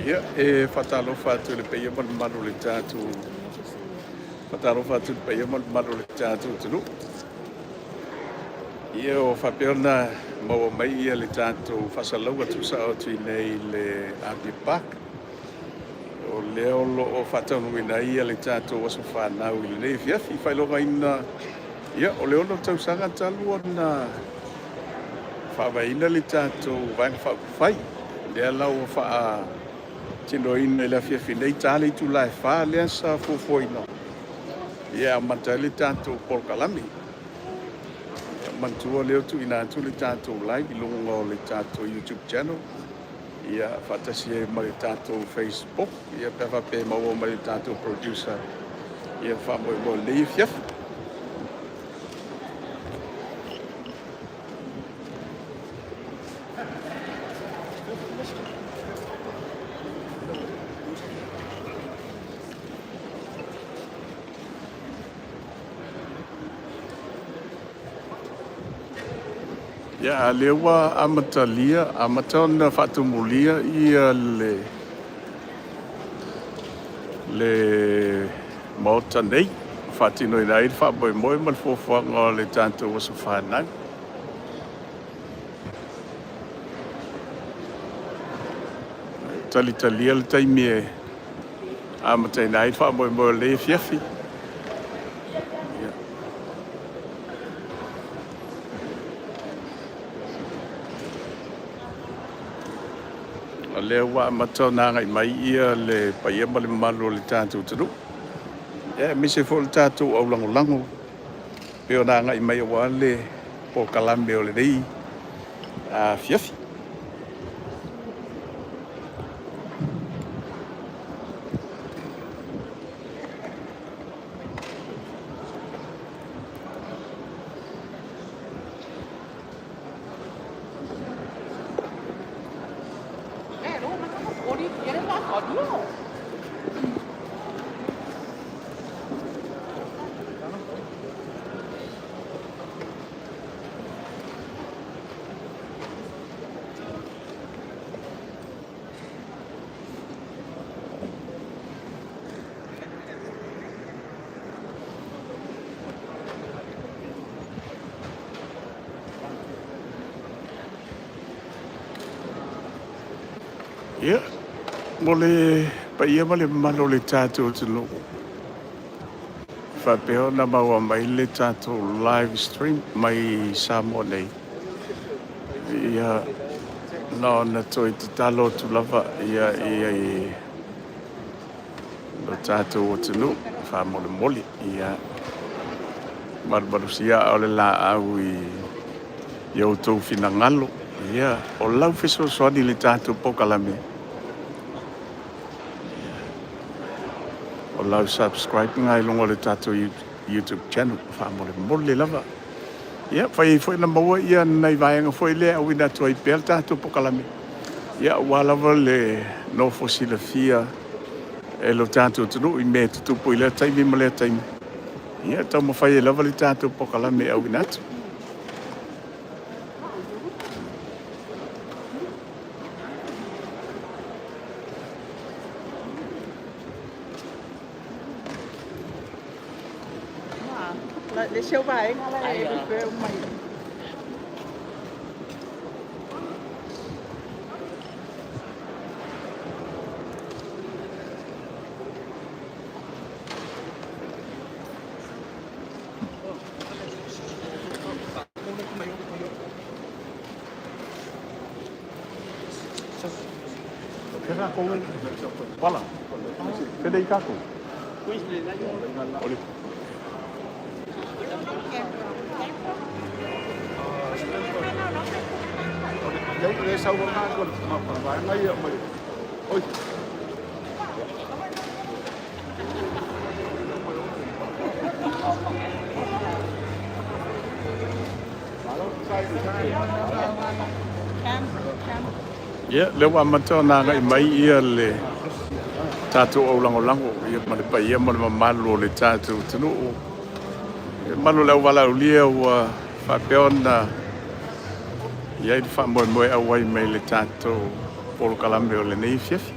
Ia, e faatalofa atu i le paia ma le mamalu o le tatou, faatalofa atu i le paia ma le mamalu o le tatou atunuu. Ia, ua faapea ona maua mai ia le tatou faasalalauga tuusao atu i inei i le Apia Park. O lea o lo o faataunuuina ai ia le tatou aso fanau i lenei afiafi. Faailogaina, ia, o le 6 tausaga talu ona faavaeina le tatou Vaega Faaupufai. Lea la ua faatinoina i le afiafi nei, ta le itula e 4 lea sa fuafuaina e amata ai le tatou polokalame. Ia manatua o lea ua tuuina atu le tatou live i luga o le tatou YouTube channel, ia faatasi ai ma le tatou Facebook, ia pe a faapea e maua mai e le tatou producer ia faamoemoe o lenei afiafi. Ia, a o lea ua amatalia, amata ona faatumulia ia le Maota nei, e faatinoina ai le faamoemoe ma le fuafuaga o le tatou aso fanau. Talitalia le taimi e amataina ai le faamoemoe o lenei afiafi. Ia. O lea ua amata ona agai mai ia le paia ma le mamalu o le tatou atunuu, ia aemaise foi o le tatou aulagolago pei ona agai mai aua le polokalame o lenei afiafi. Ia, mo le paia ma le mamalu o le tatou atunuu, e faapea ona maua mai le tatou live stream mai Samoa nei. Ia, na ona toe tatalo atu lava ia i lo tatou atunuu faamolemole, ia malumalusia aa o le laau i outou finagalo. Ia, o lau fesoasoani i le tatou polokalame, o lau subscribe lena i luga o le tatou YouTube channel faamolemole lava. Ia, fai ai foi ona maua ia nai vaega foi lea e auina atu ai pea le tatou polokalame, ia aua lava le nofo silafia e lo tatou atunuu i mea e tutupu i lea taimi ma lea taimi. Ia, taumafai ai lava le tatou polokalame e auina atu. Ia, lea ua amata ona agai mai ia le tatou aulagolago ia ma le paia ma le mamalu o le tatou atunuu. Le mamalu o le auvalaaulia ua faapea ona i ai le faamoemoe auai mai le tatou polokalame o lenei afiafi.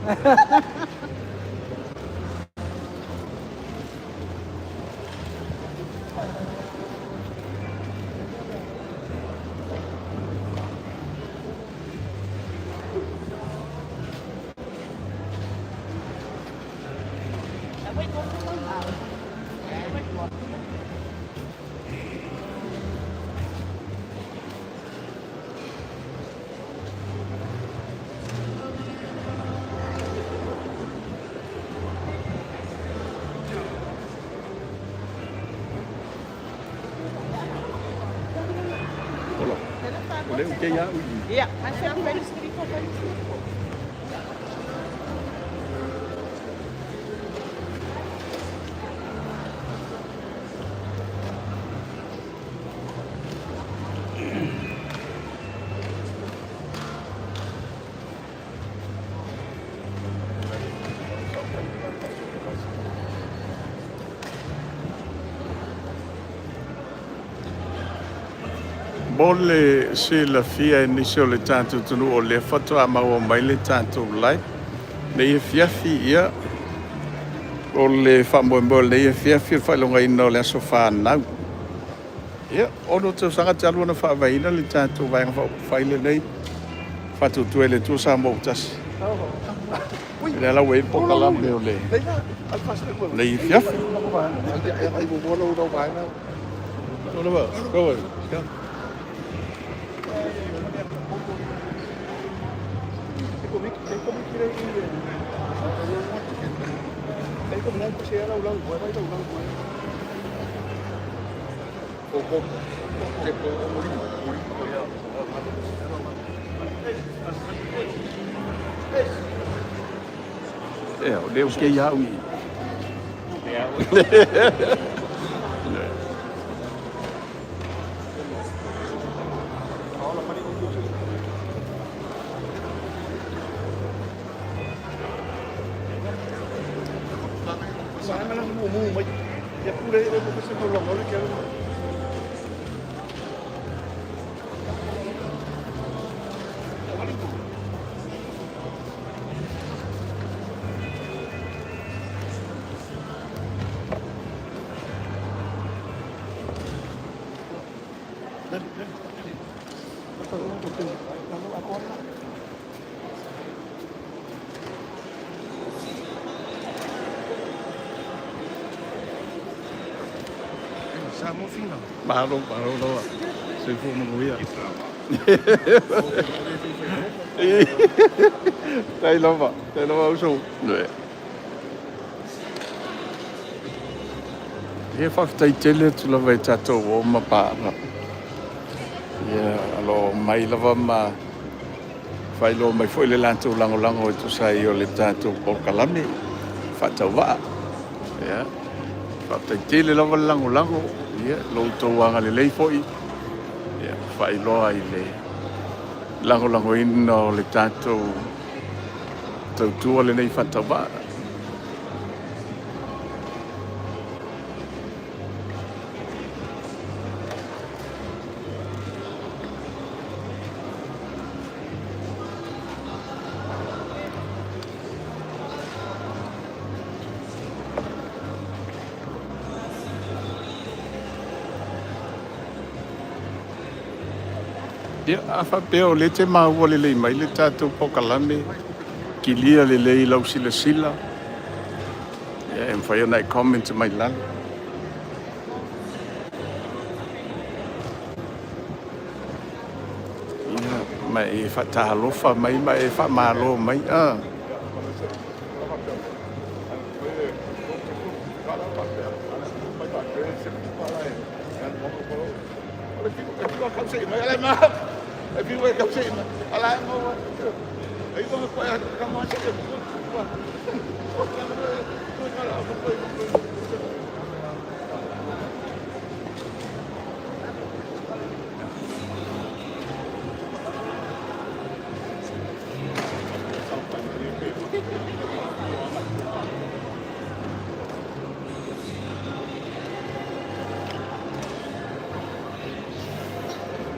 Ola. O lea ua kei au i i. Mo le silafia e nisi o le tatou atunuu o lea faatoa maua mai le tatou live nei afiafi, ia, o le faamoemoe o lenei afiafi o le faailogaina o le aso fanau. Ia, 6 tausaga talu ona faavaeina le tatou Vaega Faaupufai lenei, Faatuatua i le Atua Samoa ua Tasi. O lea la ua i ai le polokalame o lenei afiafi. Ea, o lea ua kei au i. Malo, malo lava. Soifua manuia. Tai lava, tai lava uso. Ia faafetai tele atu lava i tatou uo ma paaga. Ia o lo o omai lava ma faailoa mai foi le latou lagolago e tusa ai o le tatou polokalame faatauvaa. Ia faafetai tele lava le lagolago, ia lo outou agalelei foi ia faailoa i le lagolagoina o le tatou tautua lenei faatauvaa. Ia, a faapea o lea e te maua lelei mai le tatou polokalame, kilia lelei i lau silasila, ia e mafai ona e comment mai i lalo. Ia, ma e faatalofa mai ma e faamalo mai. Ah.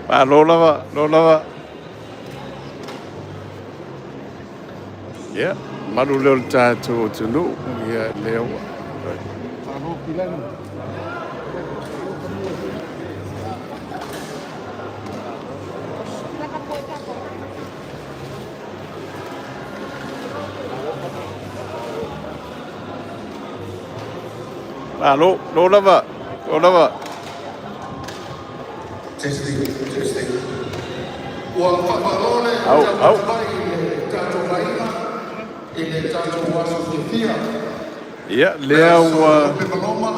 Malo lava, malo lava. Ia, Malu lea o le tatou atunuu, ia lea ua. Malo, lo lava, lo lava. Testing, testing. Ua faamalo le Au, au. tapuai mai i le tatou aiga i le tatou aso fiafia. Ia, Le lea aso ua Lupe Maloma,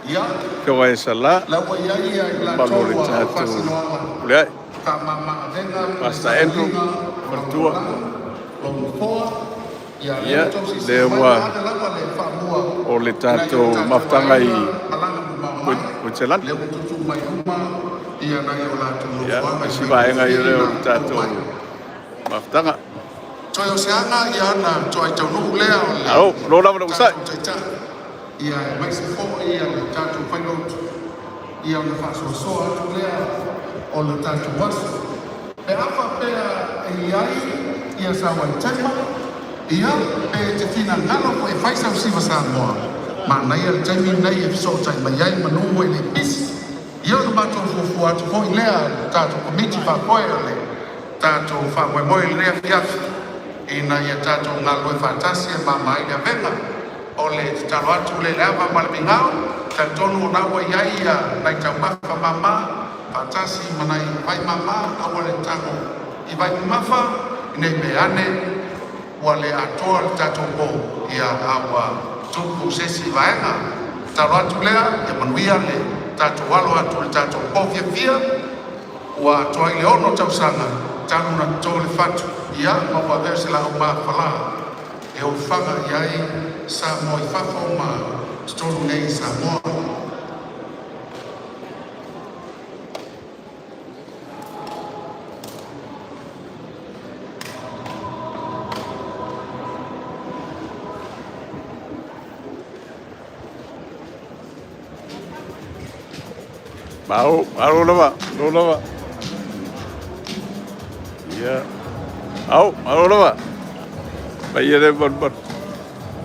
ia, fioga e Salā, la ua i ai ia i malu o latou le ua tatou faasinoala pule ai. faamama-avega i le Pastor Andrew, sailiga o lau faletua. taulaga, lou nofoa, ia lea Ia, ua outou silasila lea mai ua ua ave lava le faamua o le i nai o tatou tatou mafutaga aiga i malaga mamao mai, Kuitselani. lea ua tutu mai uma ia nai o latou Ia, nofoaga i isi vaega faigofie ia lea o ona le oo tatou mai. mafutaga. Toe o se aga ia ona toai taunuu lea o le Alo, lo lava le usai. tatou taitai ia aemaise foi ia le tatou failotu ia ona faasoasoa atu lea o le tatou aso. Pe a faapea e i ai ia sau aitema, ia pe e te finagalo foi e fai sau siva Samoa, manaia le taimi lenei e fesootai mai ai manu e le pisi, ia ona matou fuafua atu foi lea le tatou Komiti Faafoe o le tatou faamoemoe i lenei afiafi ina ia tatou galulue faatasi e mama ai le avega o le tatalo atu lea i le ava ma le migao. Talitonu o la ua i ai ia nai taumafa mama faatasi ma nai vai mama, aua le tago i vai mamafa nei mea ane ua le atoa le tatou po ia a ua tupu se isi vaega. Tatalo atu lea ia manuia le tatou alo atu i le tatou po fiafia ua atoa ai le 6 tausaga talu ona toto le fatu ia ma ua avea o se laau mafala e ofaga i ai Samoa i fafo ma totonu nei i Samoa. Malo, malo lava, lo lava. Ia. Au, malo lava. Mai ia le malu.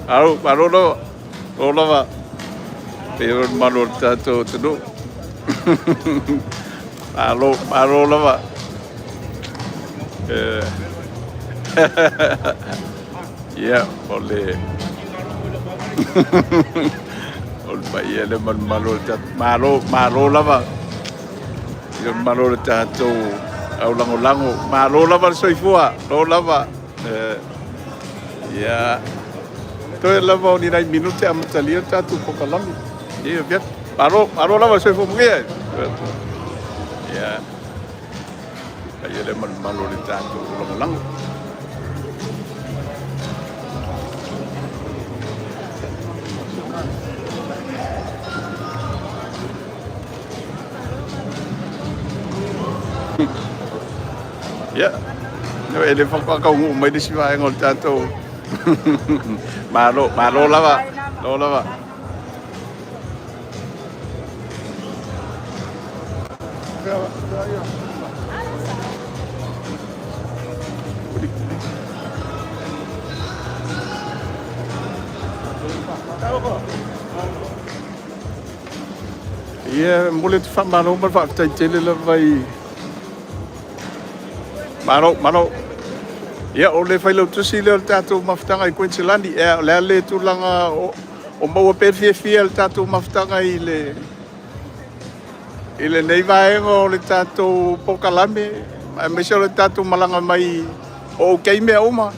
Au, malo lava. Lo lava. Pe o le malu o le tatou atunuu. Malo, malo lava. Ia, o le paia le malumalu o le tatou. Malo, malo lava. Ia le malu o le tatou au lagolago. Malo lava le soifua. Lo lava. Ia. Toe lava o ni nai minute amatalia le tatou pokalami. Ia, fia. Malo, malo lava le soifua manuia. Ia. Paia le malumalu o le tatou lagolago. Ia. No, e le whakakaungu mai le si vaega o le tatou. Malo, malo lava. Lo lava. Ia, mo le te whamalo ma le whaafetai tele lava i. Malo, malo. Ia, o le failautusi lea o le tatou mafutaga i Kuiniselani. Ia, o le a le tulaga o maua pea le fiafia le tatou mafutaga i lenei vaega o le tatou pokalame, aemaise o le tatou malaga mai o okay mea uma.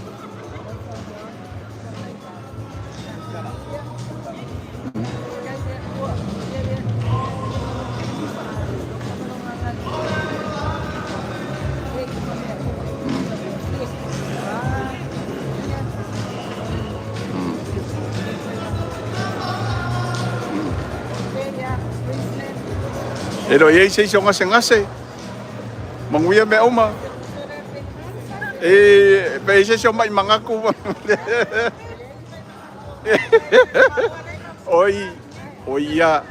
E le o i ai se isi o gasegase, manuia mea uma. E pe i se isi o mai manatu. Oi, o ia,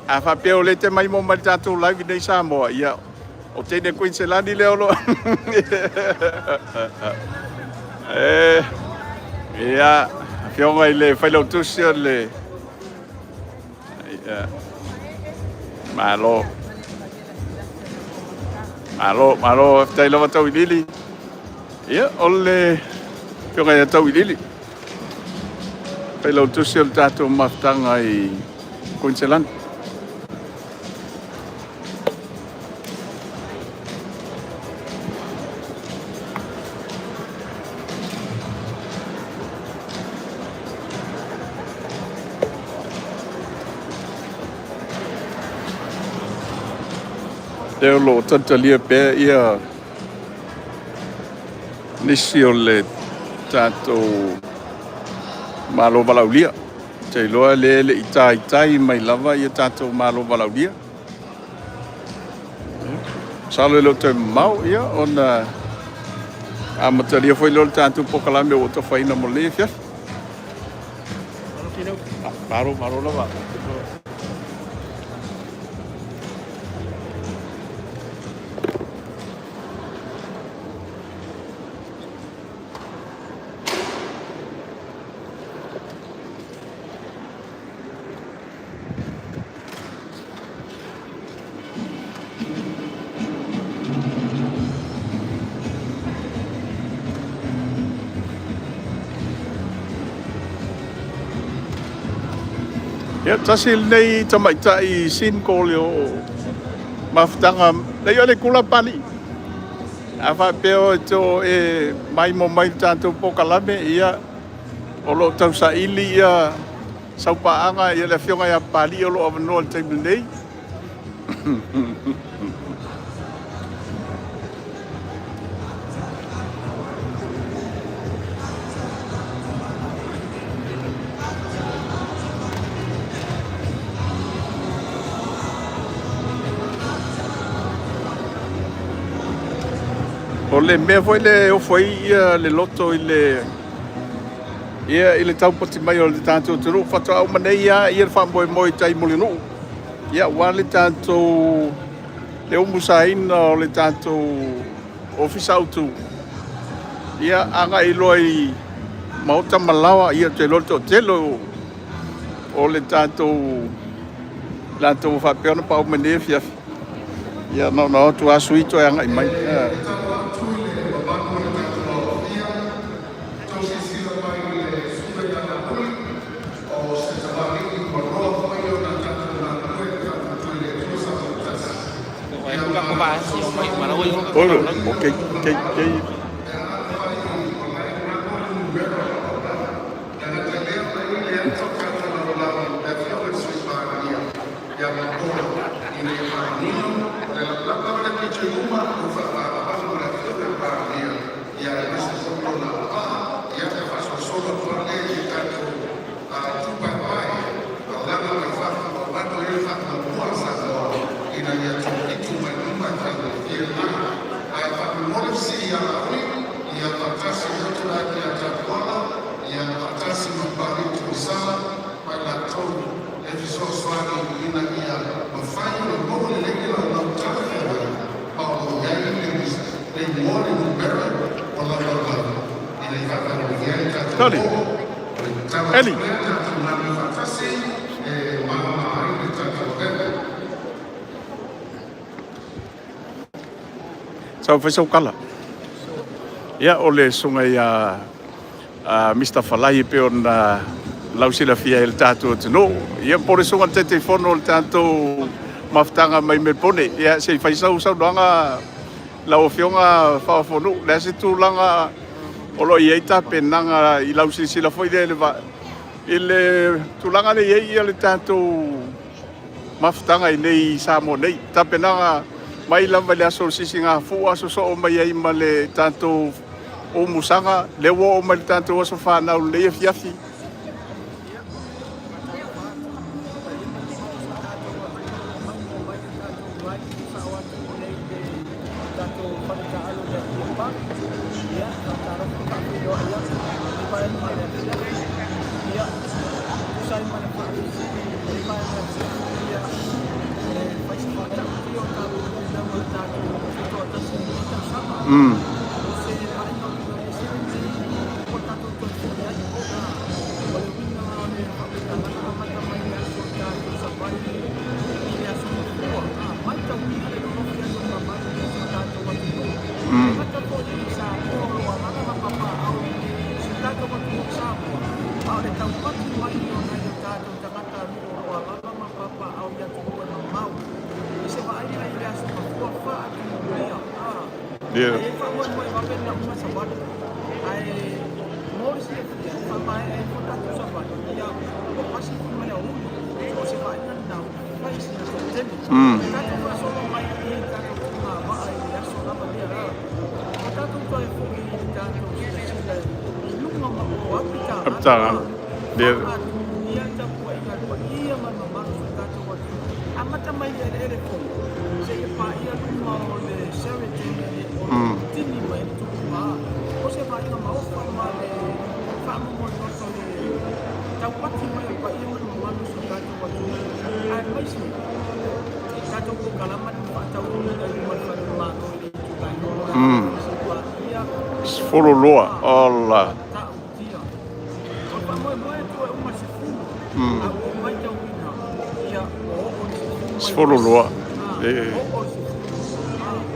a faapea o le te mai mo mai le tatou live nei Samoa, ia, o teine Kuiniselani lea o lo. E, Ia, afioga i le Failautusi o le... Ia, malo. Malo, malo, faafetai lava Tauiliili. Ia, o le afioga ia Tauiliili, Failautusi o le tatou mafutaga i Kuiniselani. Lea o lo o talitalia pea ia nisi o le tatou Malo valaaulia. Ou te iloa lea e le i taitai mai lava ia tatou Malo valaaulia. Masalo e le o toe mamao ia ona amatalia foi lea o le tatou polokalame ua tafaina mo lenei afiafi. Malo, malo lava. Ia, tasi lenei tamaitai single o mafutaga, leai o le kula Papalii. A faapea o e to e maimo mai le tatou polokalame, ia, o lo o tausaili ia saupaaga ia le afioga ia Papalii o lo o avanoa i le taimi lenei. O le mea foi lea e ofo ai ia le loto i le ia i le taupati mai o le tatou atunuu, faatoa uma nei lava ia le faamoemoe i tai Mulinuu, ia aua le tatou le umusaina o le tatou ofisa autu, ia agai loa i maota ma laoa, ia ou te iloa le toatele o le tatou latou faapea ona paau mai nei afiafi. Ia na ona o atu lava sui toe agai mai. E tatalo atu i le mamalu o le tatou aofia, tou silasila mai i le susuga ia Laauli, o se tamalii ua loa foi ona tatou galulue ma faatuatua i le Atua Samoa ia ma fesoasoani. Oi, okay, okay, okay. Pe afai o la e galo le numera le gata i lea ona i le ata o tatou lalolagi le afioga i le Sui Palemia ia matou ina ia faamanino le latalata lava le pito i luma o faamalamalama ma le afioga i le Palemia ia aemaise foi lona auvaa ia e faasolosolo atu lava lea i tatou tupaepae malaga mai fafo aua toe le faamuamua a Samoa ina ia topito mai luma e faigofie lena ae faamolemole fesili ia Laauli ia faatasi le atu ia Tapuala ia faatasi ma Papalii Tuisala ma i latou e fesoasoani ina ia mafai ona maua lelei le laulau talafeagai ma o lo o i ai le igoa le numera o lau laulau ina ia faafaigofie ai le tatou Tony. oo o le tatalo Eli. atu lea tatou galulue faatasi e malama ai le tatou avega. Sau fai sau kala. Ia, o le susuga ia Mr. Falai e pei ona lausilafia e le tatou atunuu. Ia, po o le susuga i le Taitaifono o le tatou mafutaga mai Melbourne. Ia, se i fai sau saunoaga lau Afioga Faaofonuu. O le a se tulaga o lo o i ai tapenaga i lau silasila foi lea i le, i le tulaga lea e i ai ia le tatou mafutaga i nei i Samoa nei. Tapenaga mai lava i le aso o le Sisigafua, sosoo mai ai ma le tatou umusaga, lea ua oo mai le tatou aso fanau i lenei afiafi. Ia, faatalofa atu i paia ma le mamalu o si o tatou atunuu ua maimoa mai le tatou live sao atu i inei i le tatou fale taaalo i Apia Park. Ia, faatalofa ma faafeiloai atu i lenei vaega o le afiafi. Ia, tusa ai ma le faafesili i lenei vaega o le afiafi, ia, e fai se faatautia o tatou tulaga o le tatou tutoatasi i lenei tausaga. O se aiga ese lenei ua tatou toe foi ai. Yeah. E i ai faamoemoe vave ona uma savali, ae mo le silafia, e faamaea ai foi tatou savali, ia ua pasi foi ma le aoauli. O se vaaiga lena ua fai sina toatele. Tatou faasolo mai i tatou tumavaa i le aso lava lea, ua tatou toe foi i le tatou silasila i luga ma o Apitagano, faatumulia le tapuaiga a le paia ma le mamalu o si o tatou atunuu, amata mai i le eleele fou seia paia luma o le Sheraton o lo o tini mai ai le tupuga. O se vaaiga maofa ma le faamomoli loto i le taupati mai o le paia ma le mamalu o si o tatou atunuu, aemaise tatou polokalama lea ua faataunuuina i luma o le Fale o le Malo i le itula e 6 i le 12. Ola. Matautia. O le faamoemoe atu e uma le 10, a ua ou matauina, ia, ua oo i le 12. 11, E. oo i le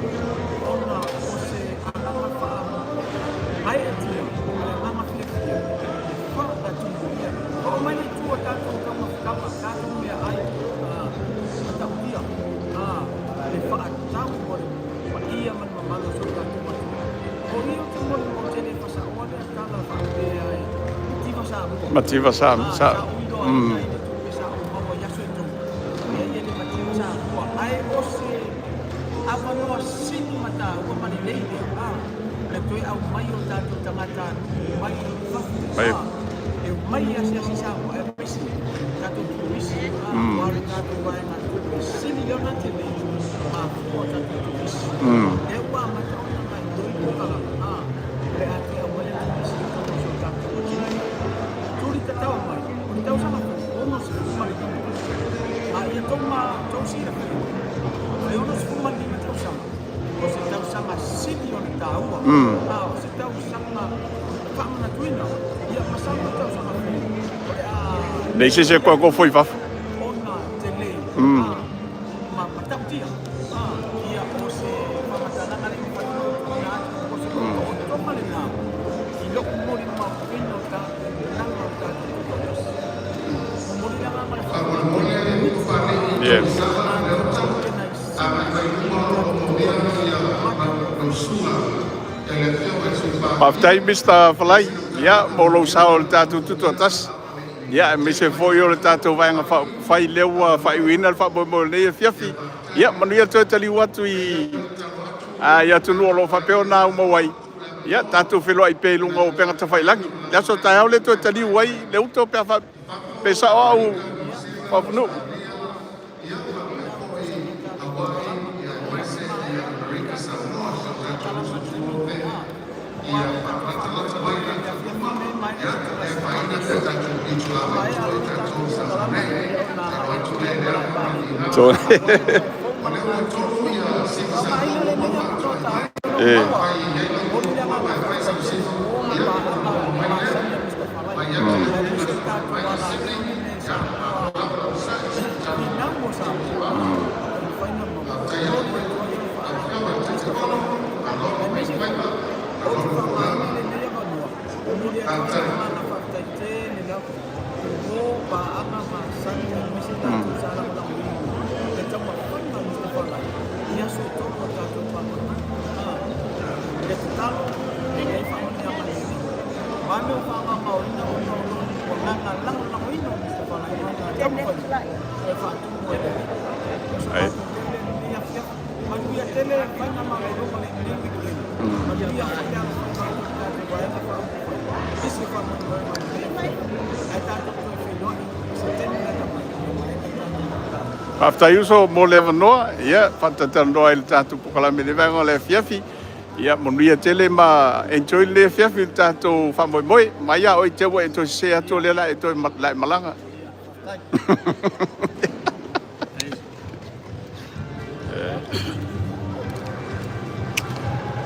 10, ona o se agaga faapaeatia ma le agaga fiafia e faatumulia. Oo mai le itu o tatou taumafataga, tatou meaai, matautia, le faatatau o le paia ma le mamalu o si o tatou atunuu. O i ou te molimau tele i fasaoa lea tala faapea e mativa Samoa. Mativa sa Sa ou iloaina i le tupe sa ou maua i aso e tolu. Leai e le mativa Samoa, ae o se avanoa sili ma taua ma lelei lea, le toe aumai o tatou tagatanuu mai fafo, e omai e asiasi i Samoa, aemaise tatou turisi, aua o le tatou vaegatupe sili lea ona tele, mafua o tatou turisi. Lea ua amata ona gaoioi polokalame, o le a toe aumaia turisi i totonu o si o tatou atunuu. Tuli tatao mai, o le tausaga fou, 65, a ia tou silafia, o le 65 tausaga, o se tausaga sili ona taua, a o se tausaga faamanatuina, ia masalo le tausaga fou, o le a Nei se se koe kofo i fafo. Ona tele ma matautia, ia o se faamatalaga lea e mafai ona ou tuuina atu, o se otootoga lena i lou molimauina o tatou lala o tatou tutoatasi. Momoli le agaga o le faafetai i le Komiti sa latou tapenaina i tatou tutoatasi matagofie. Faafetai Mister Falai, ia, mo lou sao i le tatou tutoatasi. Ia, aemaise foi o le tatou Vaega Faaupufai lea ua faaiuina le faamoemoe o lenei afiafi. Ia, manuia le toe taliu atu i i atunuu o lo o faapea ona aumau ai. Ia, tatou feiloai pea i luga o upega tafailagi. Le aso taeao lea toe taliu ai le uto pe a pe sao au Faafanuu. Ia faapea foi Hawaii, ia aemaise ia Amerika Samoa, si o tatou uso tuofe, ia faalatalata mai tatou uma, ia e afaina se tatou pitolaau i tua i tatou i Samoa nei, talo atu lea i le ao ma le inao. O lea ua tolu ia sini Samoa ua uma faatoai mai, afai e i ai lau fuafuaga e fai sau sini, ia ona oo mai lea, mai Adelaide mai Sydney, ia malo lava le onosai, se i tatou Faafetai atu i lau Afioga i le Taitaifono, malo le faifaiva, malo le folauga. Faafetai. Faafetai uso mo le avanoa, ia, faatatalanoa ai le tatou polokalame i le vaega o le afiafi. Ia, manuia tele ma enjoy lenei afiafi i le tatou faamoemoe. Mai a oi te ua e toe sese atu o lea la e toe la e malaga.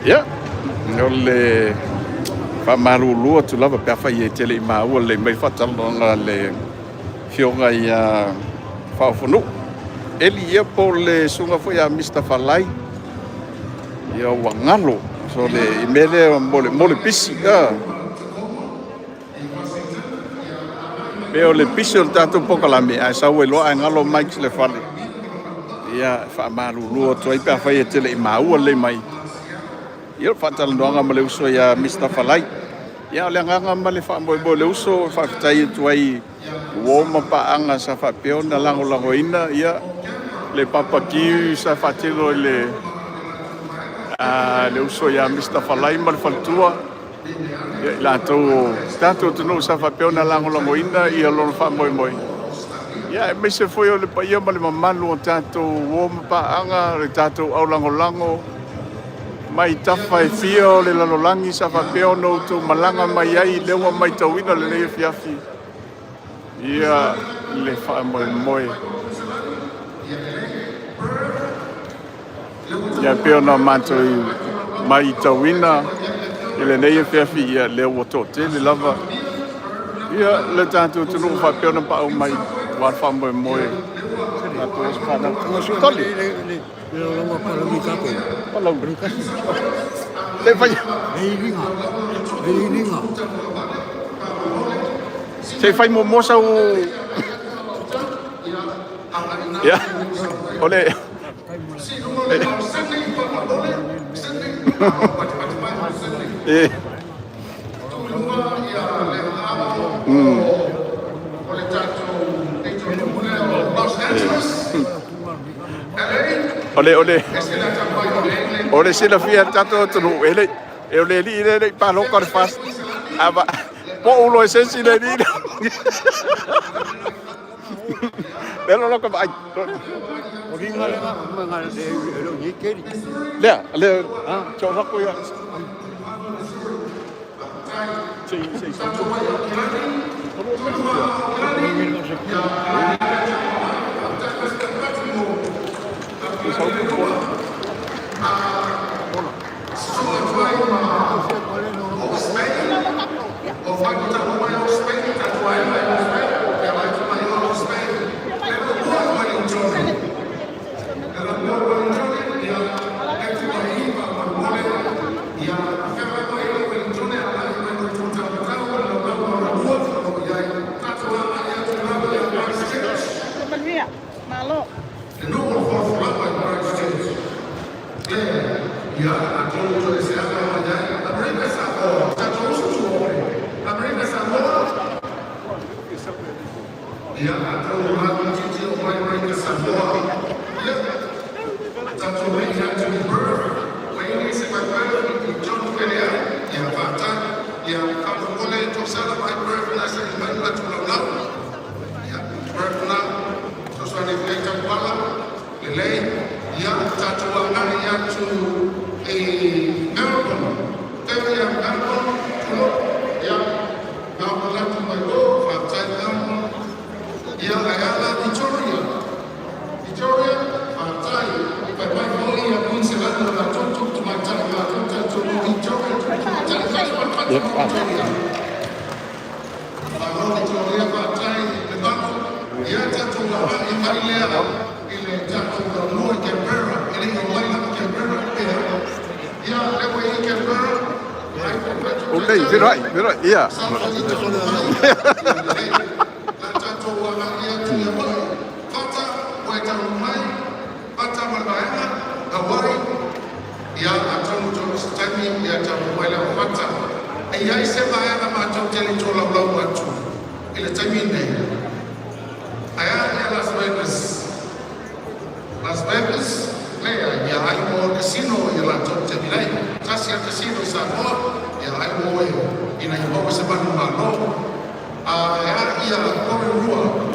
Ia, o le faamalulu atu lava pe afai e te le i maua lelei mai faatalanoaga a le Afioga ia Faaofonuu. Eli, ia po o le susuga foi ia Mister Falai, ia ua galo. So le i mea lea mo le, mo le pisi. Pei o le pisi o le tatou polokalame, ae sau ai loa ae galo mics i le fale. Ia, e faamalulu atu ai pe afai e te le i maua lelei mai. Ia, o le faatalanoaga ma le uso ia Mister Falai. Ia, o le agaga ma le faamoemoe o le uso e faafetai atu ai i uo ma paaga sa faapea ona lagolagoina ia le barbecue sa faatino i le uso ia Mister Falai ma le faletua, ia i latou o tatou atunuu sa faapea ona lagolagoina ia lona faamoemoe. Ia aemaise foi o le paia ma le mamalu o tatou uo ma paaga, le tatou aulagolago mai tafa e fia o le lalolagi sa faapea ona outou malaga mai ai, lea ua matauina lenei afiafi ia le faamoemoe. Ia pei ona matou matauina i lenei afiafi, ia lea ua toatele lava ia le tatou atunuu faapea ona paau mai aua le faamoemoe tatou aso fanau. Toli palauli se fai se fai muamua sau. Ia o le e o le silafia e le tatou atunuu, e le o le alii lea e le i palota le FAST. A pou loa e se isi le alii lea. Lea lo ka vaai. Lea, lea, tso rako ia. Sei, sei, sei. Sei sau bola. Bola. Manuia, malo. Yep. Ulei, whirai, whirai, ia.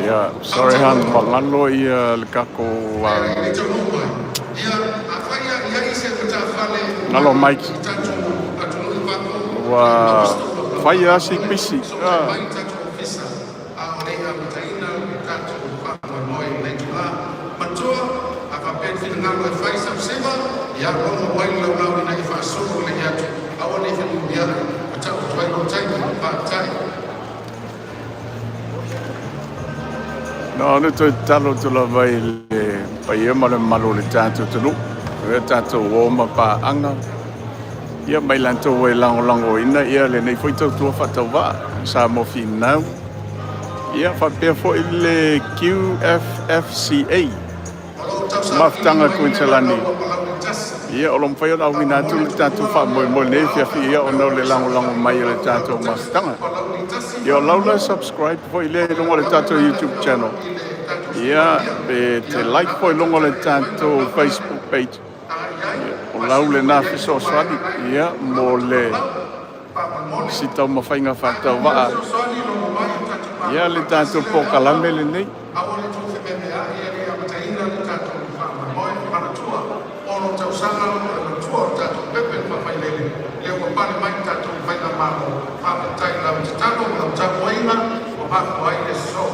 Ia, sorry han, magalo ia le tatou galo Mike. Ua fai lava si pisi. Ah. No, na toe tatalo atu lava i le paia ma le mamalu o le tatou atunuu, e tatou uo ma paaga, ia mai latou e lagolagoina ia lenei foi tautua faatauvaa Samoa Finau, ia faapea foi le QFFCA, Mafutaga Kuiniselani. Ia, o lo o mafai ona auina atu le tatou faamoemoe i lenei afiafi, ia, ona o le lagolago mai o le tatou mafutaga. Ia, o lau la subscribe foi lea i luga o le tatou YouTube channel. Ia, pe te like foi i luga o le tatou Facebook page. Ia, o lau lena fesoasoani, ia, mo le si taumafaiga faatauvaa ia le tatou polokalame lenei. Aua le tou fememeai, e le i amataina le tatou faamoemoe. Manatua, ono tausaga o le matua o le tatou pepe le faafailele, lea ua pale mai le tatou faigamalo. Faafetai i lau tatalo ma lau tapuaiga ua mafua ai le aso.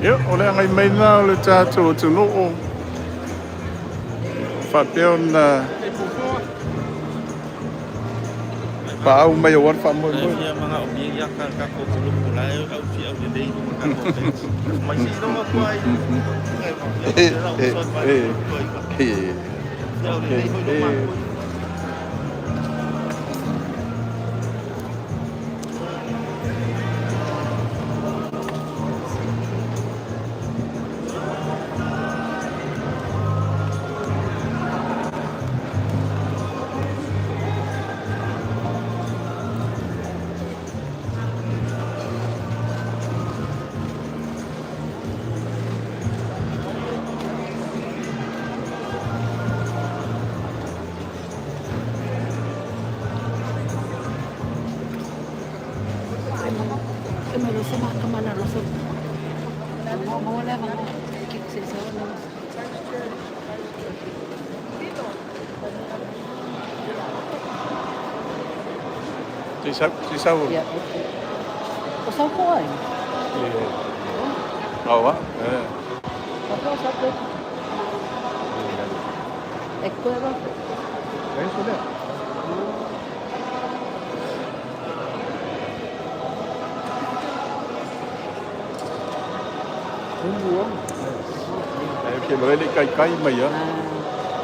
Ia, o le agai mai lena o le tatou atunuu faapea ona paau mai aua le faamoemoe. Se i sau. O sau ko ai? Aua. O sau ko. E koe va. E so lea. E ke loe le kai kai mai a.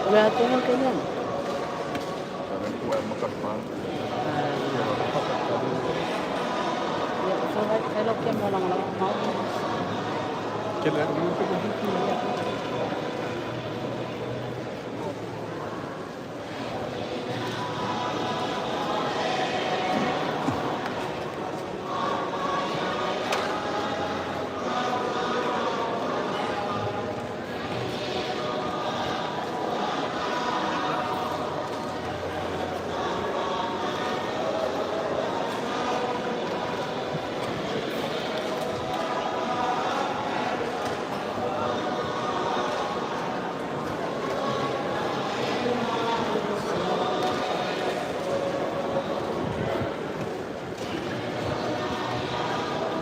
O le atoa ke ia. Ia, so vai vai lo ke mo lang lang mau. Ke le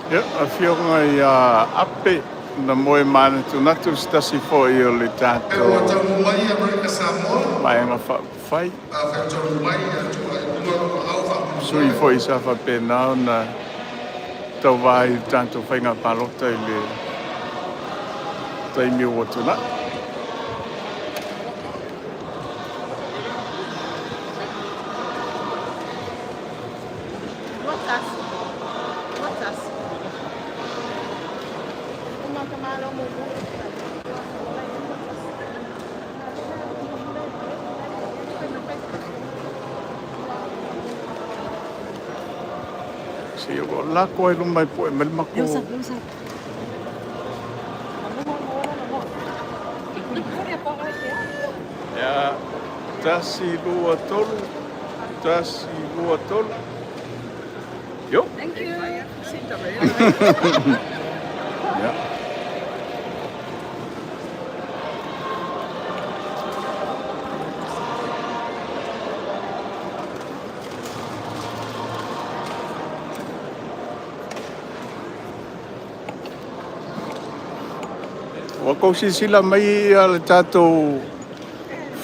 Ia, afioga ia Ape na moe manatunatu se tasi foi o le E ua tatou taunuu mai Amerika Samoa, Vaega Faaupufai. Afai o taunuu mai Atua i luga o lou aao Sui faamoemoe. Foi sa faapena ona tauvā i le tatou faiga palota i le taimi ua tuanai. Se o lako ai luma e poe mai le Leo sa, makou. leo sa. Ia, tasi, lua, tolu. Tasi, lua, tolu. Yo. Thank you. Ia. tou silasila mai le tatou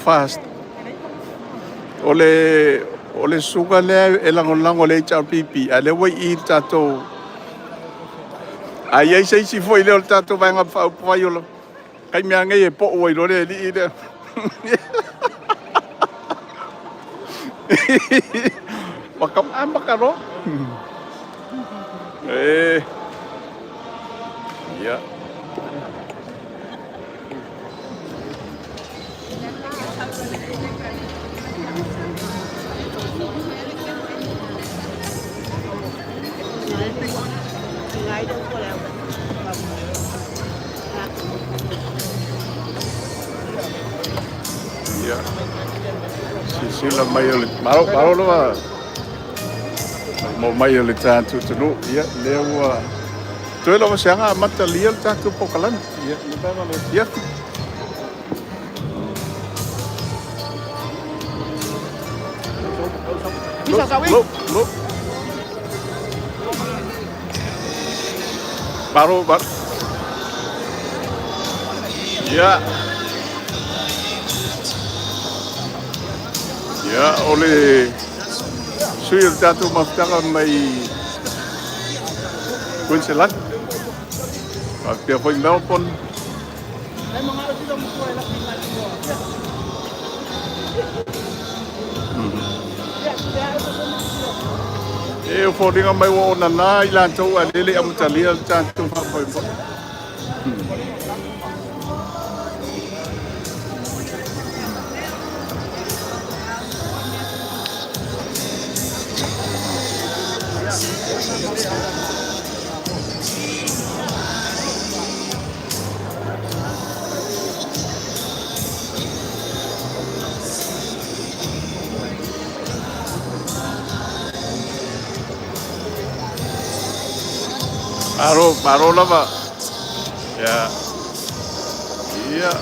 FAST, o le susuga lea e lagolago i le HRPP, a o lea ua i i i le tatou. A i ai se isi foi lea o le tatou Vaega Faaupufai o le taimi lava lenei e pau ai loa le alii lea. Ua amata loa. E, ia. Ia. Silasila mai o le malo, malo lava mo mai o le tatou atunuu. Ia, lea ua toe lava se aga amatalia le tatou polokalame. Ia, ia. Lo, lo. Malo, malo. Ia. Ia, o le sui o le tatou mafutaga mai Queensland. Faapea foi Melbourne. E foliga mai ua onana i latou a lele amatalia le tatou faamoemoe. Malo, malo lava. Ia. Ia.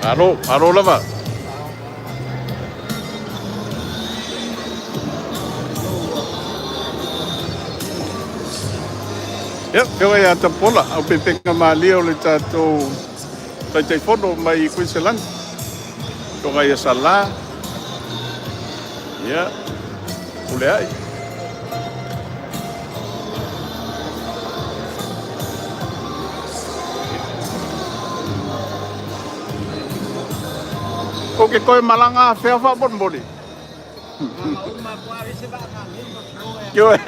Malo, malo lava. Ia, afioga ia Tapola, au pepega malie o le tatou Taitaifono mai Kuiselani. Afioga ia Sala, ia, Puleai. Kou ke toe malaga afea faamolemole. Ioe.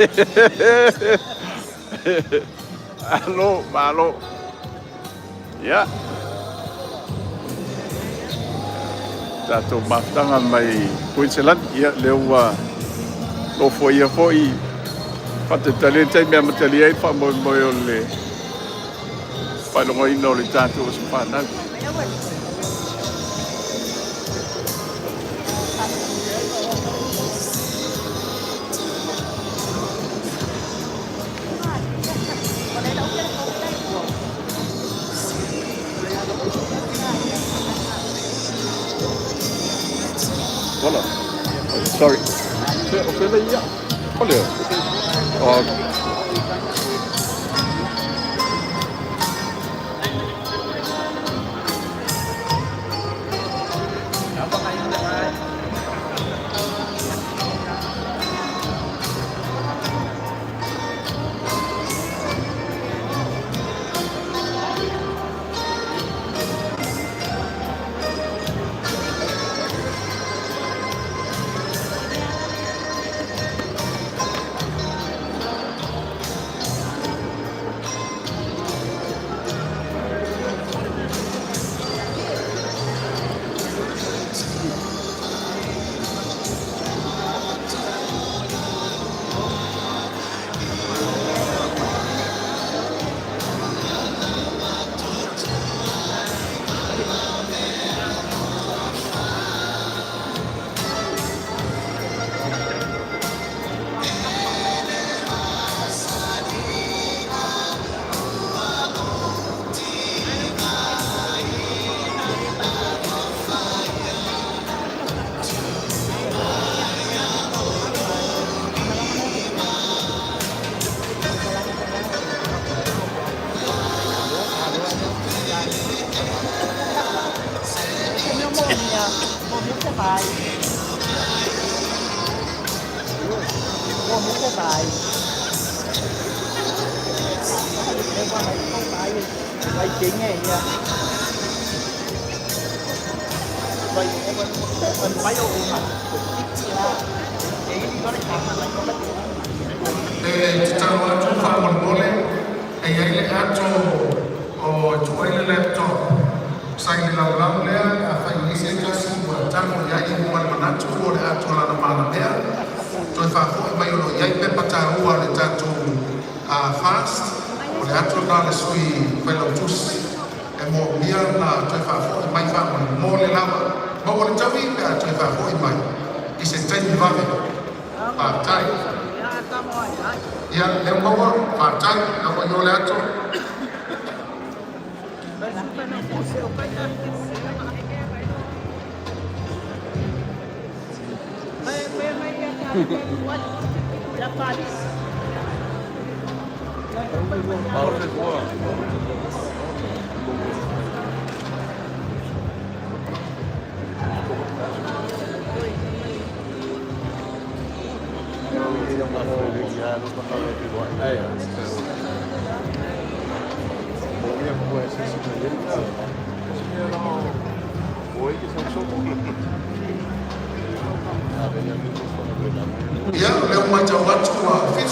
Malo, malo. Ia. Tatou mafutaga mai Queensland, ia lea ua nofoia foi faatalitali le taimi e amatalia ai le faamoemoe o le faailogaina o le tatou aso fanau. Voilà. Sorry. O fela ia. O lea. Oh. 快，我好多大，為景嘅嘢，為我為 E tatalo atu faamolemole e iai le ato o e tuu ai le laptop sa i le laulau lea afai i ai se tasi ua tago iai ma le manatu o le ato a lana malamea toe faafo'i mai o loo iai pepa taua a le tatou fast o le ato lena a le sui failautusi e moomia na toe faafo'i mai faamolemole lava maua le taui pe a toe faafo'i mai i se taimi vave. Faafetai. Ia, lea ua maua, faafetai, lea ua i o le ato. Ia, o lea ua matau atu ua 70%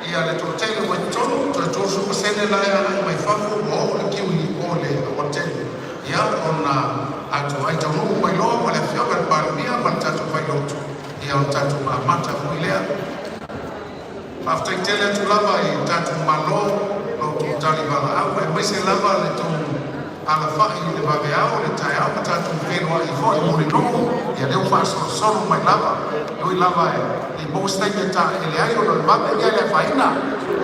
ia le toatele ua i totonu, toe 30% la e agai mai fafo ua oo le kiu i o le aualatele. Ia, ona atu ai taunuu mai loa ma le afioga i le Palemia ma le tatou Failautu, ia o le tatou amata foi lea. Faafetai tele atu lava i le tatou Malo lo outou tali valaau aemaise lava le tou alafai i le vaveao le taeao ma tatou feiloai foi mo le nuu. Ia lea ua faasolosolo mai lava e ui lava e le i maua se taimi e taele ai ona o le vave, ia le afaina.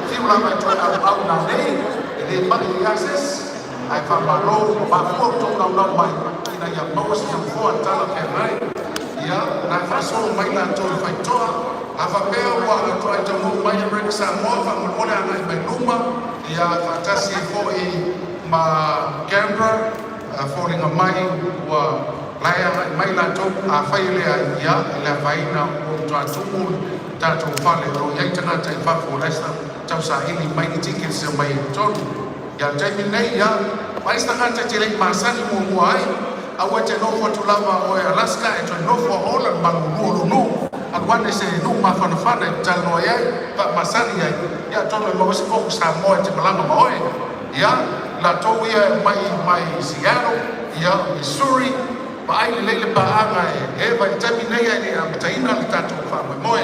Fiu lava e toe auau nanei e le mai ai lava se isi ae faamalo ua mafua outou naunau mai ina ia maua se nofoa talafeagai. Ia na e faasolo mai latou i faitoa a faapea ua toai taunuu mai Amerika Samoa faamolemole agai mai luma ia faatasi ai foi ma Canberra foliga mai ua lae agai mai latou. Afai e leai, ia e le afaina, ua matua tumu le tatou fale o lo o i ai tagata i fafo o la e tausaili mai ni tickets e omai ai i totonu. Ia le taimi lenei, ia vaai se tagata e te le i masani muamua ai, aua e te nofo atu lava oe Alaska e toe nofo a ola le malulu o lou nuu, alu ane se nuu mafanafana e te talanoa ai faamasani ai, ia atonu e maua se poku Samoa e te malaga ma oe. Ia latou ia e mai mai Seattle, ia Missouri, vaai lelei le paaga e eva i le taimi nei ae le i amataina le tatou faamoemoe.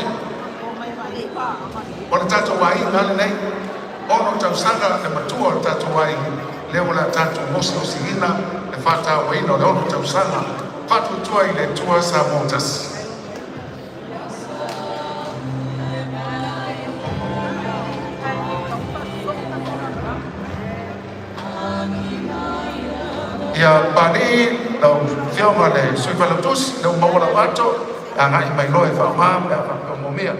O le tatou aiga lenei, 6 tausaga le matua o le tatou aiga, lea ua le tatou osiosiina le faatauaina o le 6 tausaga faatuatua i le Atua Samoa tasi. Ia Pali, lau afioga le sui failautusi, lea ua maua lau ato, agai mai loa e faaaoga pe a faapea o moomia.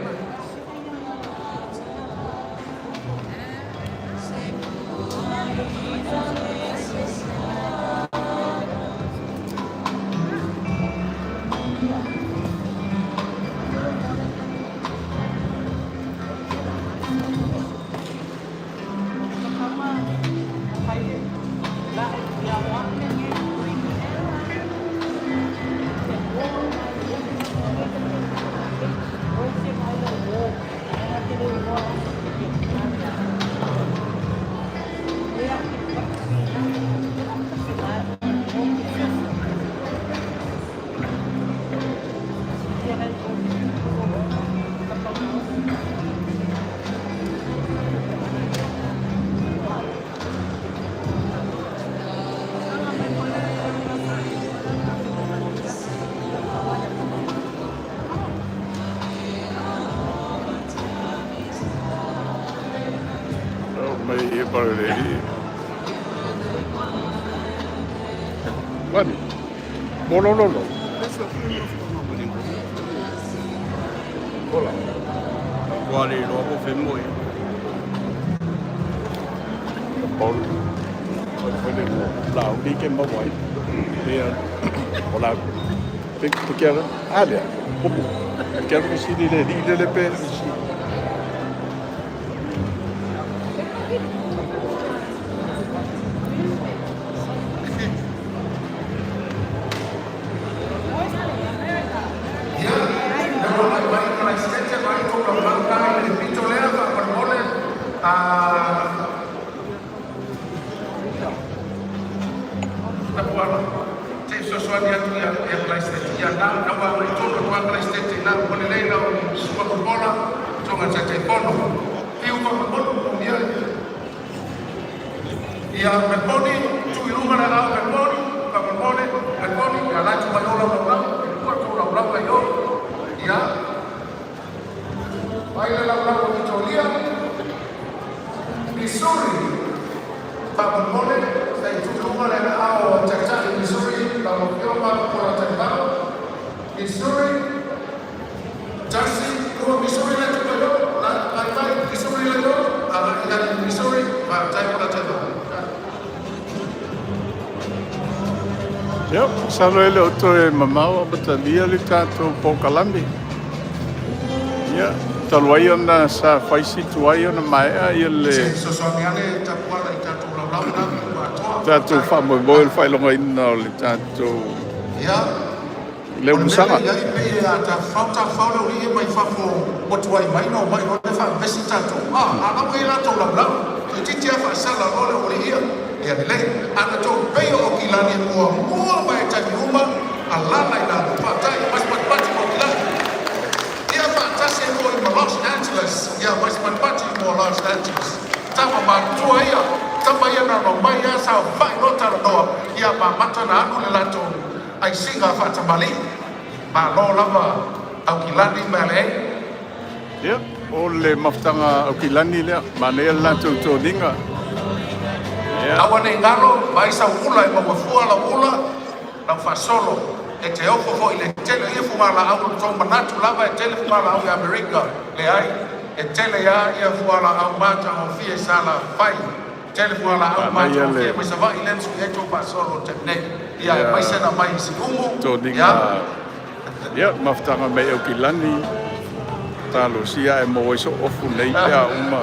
Mai e parere. Wani. Molololo. Hola. Ua le iloa po o fea moe. Paul. Foi le lau ke mawai. Manaia o la te te kia a lea popo te kia fesili le alii lele pe fesili. Ia, lea ua agai mai le Peresetene ma ai tou laulau na i le pito lea faamolemole. Ah, Tapuala, se i fesoasoani atu ia ia Peresetene. Ia, na, na ua agai tonu atu lava Peresetene i ina, ua lelei lau susuga Popola, susuga i le Taitaifono. Fiu faamolemole, ia, ia Melboni, tuu i luga le aao Melboni, faamolemole, Melboni, ia la e tuu mai o lau laulau, e lua tou laulau ai o. Ia, vai le laulau a Vitoria, Missouri, faamolemole, se i tuu i luga le aao a Taitai Missouri, lau Afioga Popola Taivao, Missouri, tasi, lua, Missouri le tuu mai o, la, vai, vai, Missouri le o, agai i ai Missouri, faafetai Popola Taivao. Ia, masalo e le o toe mamao amatalia le tatou polokalame. Ia, talu ai ona sa fai si tuai ona maea ia le Se i fesoasoani ane Tapuala i tatou laulau na ua atoa, tatou faafetai. faamoemoe i le faailogaina o le tatou Ia, le o le mea umusaga. lea e i ai pei e a tafafao tafafao le aualii ia mai fafo ua tuai mai ona omai loa lea faavevesi tatou. A, a la ua i ai latou laulau, toeitiiti lava faasala loa le aualii ia. Ia lelei, a na tou pei o Aukilani e muamua mai i taimi uma, alala i lalo. Faafetai, masi patipati mo Aukilani. Ia faatasi ai foi ma Los Angeles, ia masi patipati mo Los Angeles. Tama matutua ia, tama ia na ona omai lava saofai loa talanoa, ia ma amata ona alu le latou aisiga faatamalii. Malo lava Aukilani ma LA. Ia, o le mafutaga Aukilani lea, manaia le latou toniga. Ia. Aua ne i galo, vaai sau ula e maua fua lau ula, lau faasolo. E te ofo foi i le tele o ia fugalaau, o le tou manatu lava e tele fugalaau i Amerika. Leai, e tele lava ia fualaau matagofie i Salafai, tele fualaau Manaia le matagofie mai Savaii lea na sui ai tou faasolo i le taimi nei. Ia, aemaise ia na aumai i Siumu, toniga ia. ia mafutaga mai Aukilani talosia ae maua ai so ofu nei pe a uma.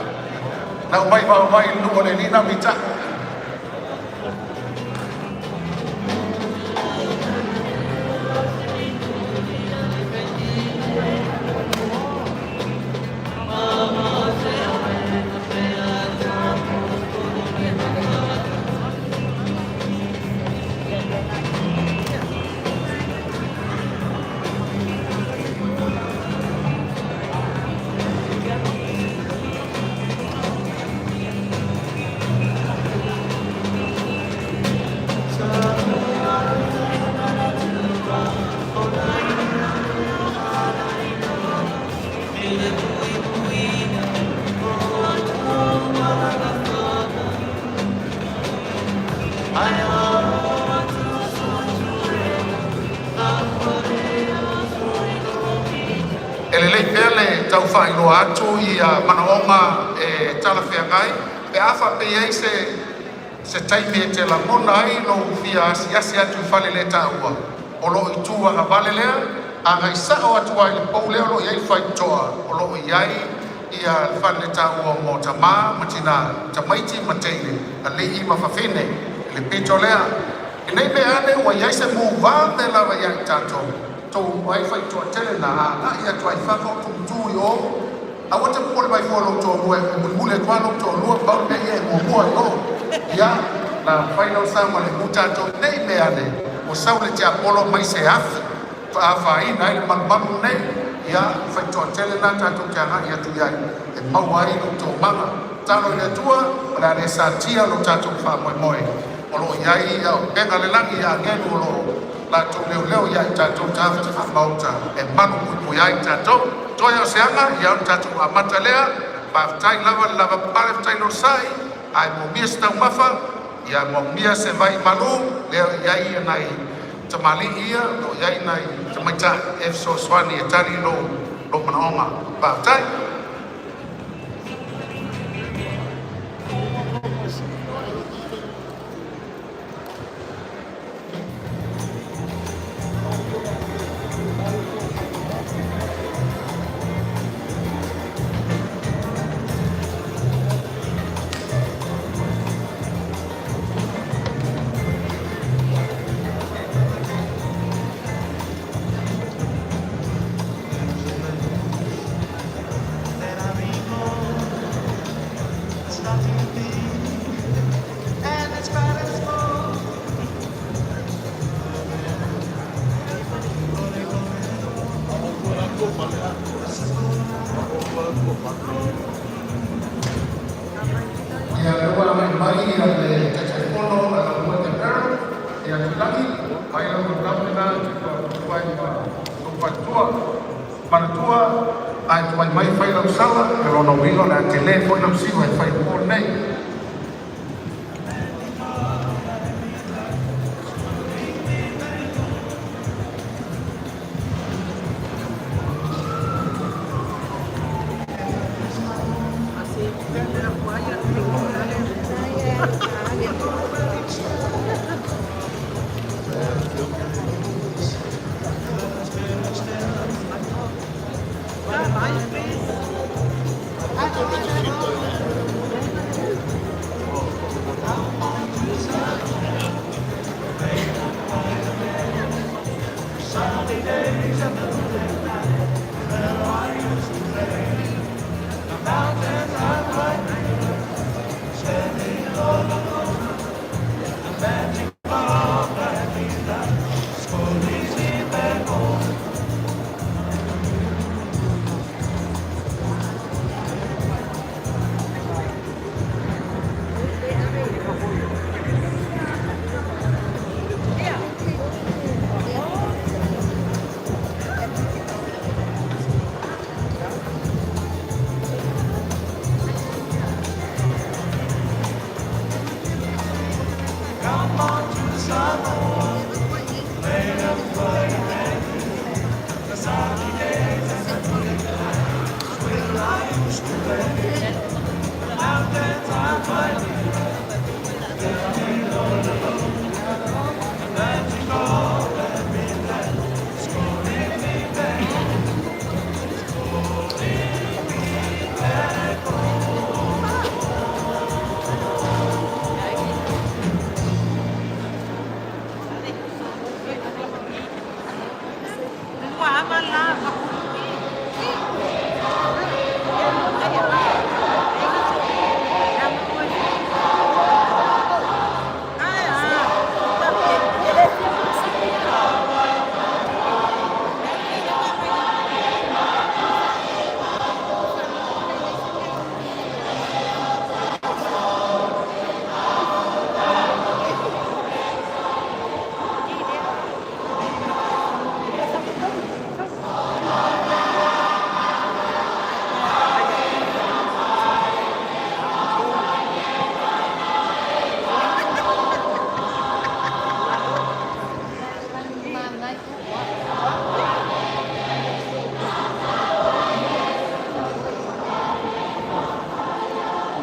Na aumai vaovai i le nuu o le alii na mitai. E lelei pea le tau faailoa atu ia manaoga e talafeagai pe a faapea e i ai se se taimi e te lagona ai lou fia asiasi atu i fale le taua o lo o i tu agavale lea, agai sao atu ai i le pou lea o lo o i ai le faitotoa o lo o i ai ia le fale le taua mo tamā ma tinā, tamaiti ma teine, alii ma fafine, i le pito lea. Ina i mea ane ua i ai se mū vave lava ia i tatou, tou ai faitoatele na agai atu ai i fafo tumutu i o, aua te popole mai fua i lou toalua e mulimuli atu lava lou toalua pau le mea ia e muamua i o. Ia, na mafai ona saogalemu tatou ne i mea ane ua sau le tiapolo mai se afi faaafaina ai le malumalu lenei. Ia, faitoatele lena tatou te agai atu i ai e maua ai lo outou maga. Tatalo i le Atua o le a le satia lo tatou faamoemoe o lo o i ai upega o le lagi i agelu o lo o latou leoleo ia i tatou tafa faamaota e malu puipui ai tatou. Toe o se aga, ia o le tatou amata lea. Faafetai lava le lavapapale, faafetai le onosai, ae moomia se taumafa, ia moomia se vai malu, lea e i ai nai tamalii ia, o lo o i ai nai tamaitai e fesoasoani e tali lou manaoga. Faafetai. Ia le ua mai mai ia le Taitaifono a lau Maota Apparel, ia Tuilagi, mai lau taulagi lena te tuai ma lou faletua. Manatua, a e tuai mai fai lau sala, e lona uiga o le a tele foi lau siva e fai po nei.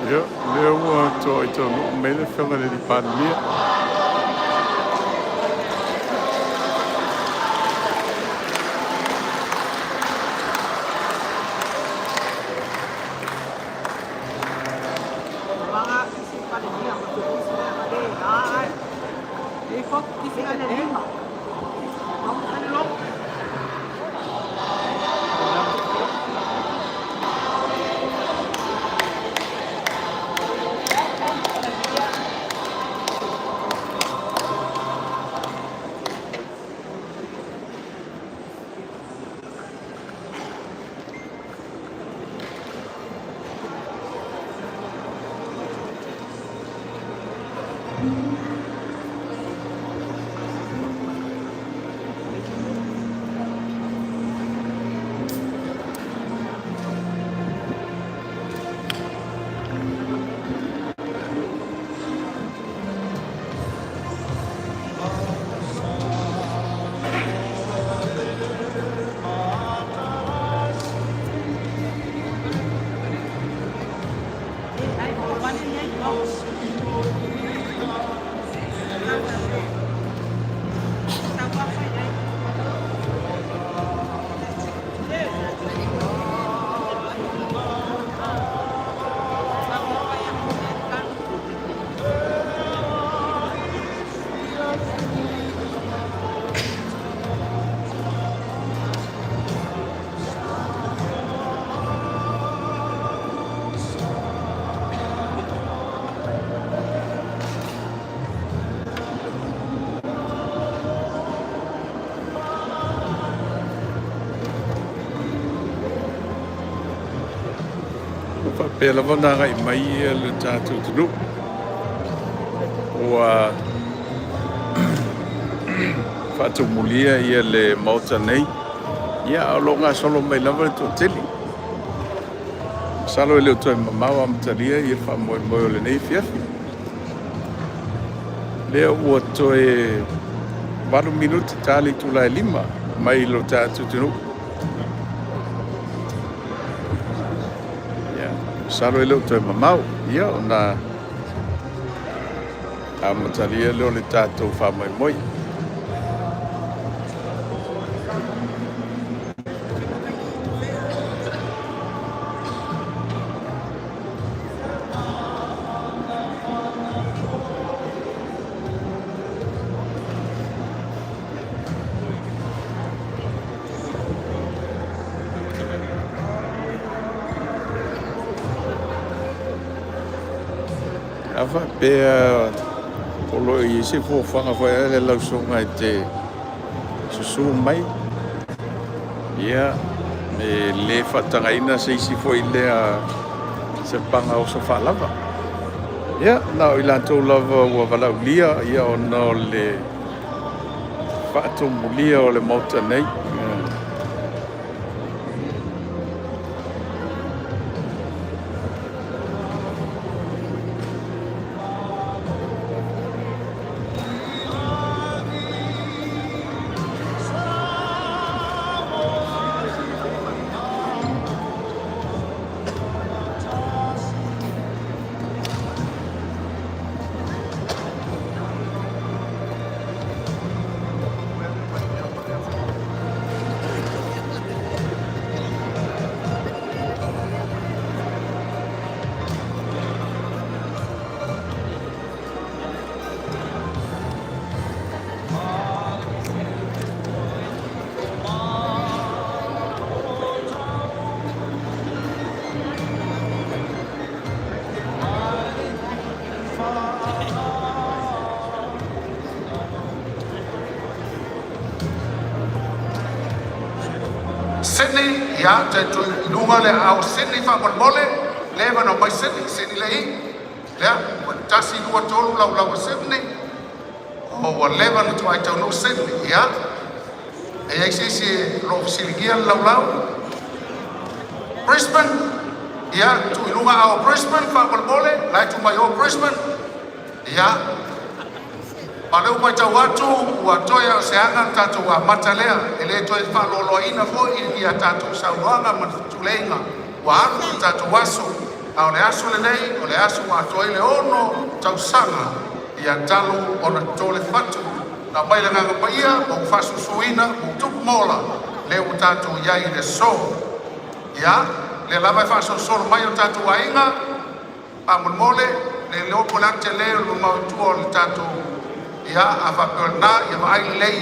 Ia, lea ua toai taunuu mai le Afioga i le Palemia. Faapea lava ona agai mai le tatou atunuu ua faatumulia le Maota nei, ia a o lo o gasolo mai lava le toatele. Masalo e le o toe mamao amatalia le faamoemoe o lenei afiafi. Lea ua toe 8 minute ta le itula e 5 mai lo tatou atunuu. Ia, masalo e le o toe mamao, ia ona amatalia lea o le tatou faamoemoe. A faapea o lo o i ai se fuafuaga foi lea lau susuga e te susu mai, ia, e le faatagaina se isi foi lea se paga oso faalava. Ia, na o i latou lava ua valaaulia ia ona o le faatumulia o le Maota nei. Sydney, ia, tuu i luga le aao o Sydney faamolemole, leva ona omai Sydney, Sydney le i. Lea, ua tasi, lua, tolu laulau a Sydney. O ua leva ona toai taunuu Sydney, ia. E i ai se isi o lo o fesiligia le laulau? Brisbane, ia, tuu i luga aao o Brisbane faamolemole, la e tuu mai o Brisbane. Ia, ma o lea ua matau atu ua toe lava o se aga ona tatou amata lea, e le toe faaloaloaina foi ia tatou saunoaga ma tuleiga ua alu le tatou aso. A o le aso lenei o le aso ua atoa ai le 6 tausaga ia talu ona toto le fatu na aumai le Agaga Paia ma ua faasusuina ma ua tupu ma ola lea ua tatou i ai i le aso. Ia, lea lava e faasolosolo mai o tatou aiga, faamolemole, le iloa po o le a le tele o le mamao i tua o le tatou. Ia, a faapea o lena, ia vaai lelei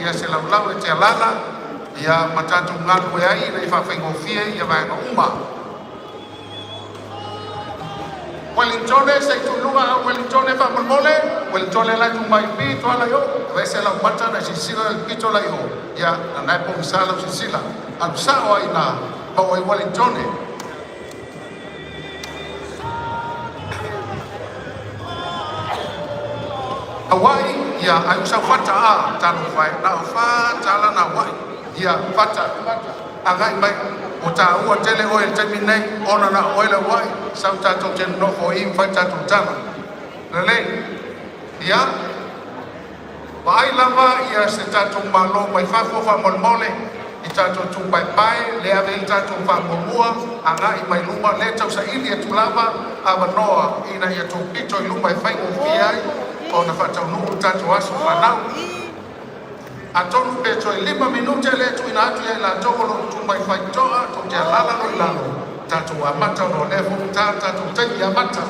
ia se laulau e te alala ia ma tatou galulue ai ina ia faafaigofie ia vaega uma. Ueligitone, se i tuu i luga au Ueligitone faamolemole. Ueligitone la e tu mai i pito ala i o, aveese lau mata na silasila i le pito la i o, ia na e pogisa lau silasila. Alu sao ai na maua ai Ueligitone. Hawaii, ia, ai ua sau Fata a, talofa e, na o $4 na Hawaii. Ia, Fata, agai mai, o tāua tele oe i le taimi nei, ona na o oe le Hawaii, sau tatou te nofo i ma fai tatou tala. Lelei, ia, vaai lava ia se tatou malo mai fafo faamolemole i tatou tupaepae le ave i le tatou faamuamua agai mai luma le tausaili atu lava avanoa ina ia tou pito i luma e faigofie ai ona faataunuu le tatou aso fanau. Atonu pe toe 5 minute le tuuina atu ia i latou o lo o tu mai faitotoa tou te alala lo i lalo tatou amata ona o lea foi ua ta le tatou taimi amata.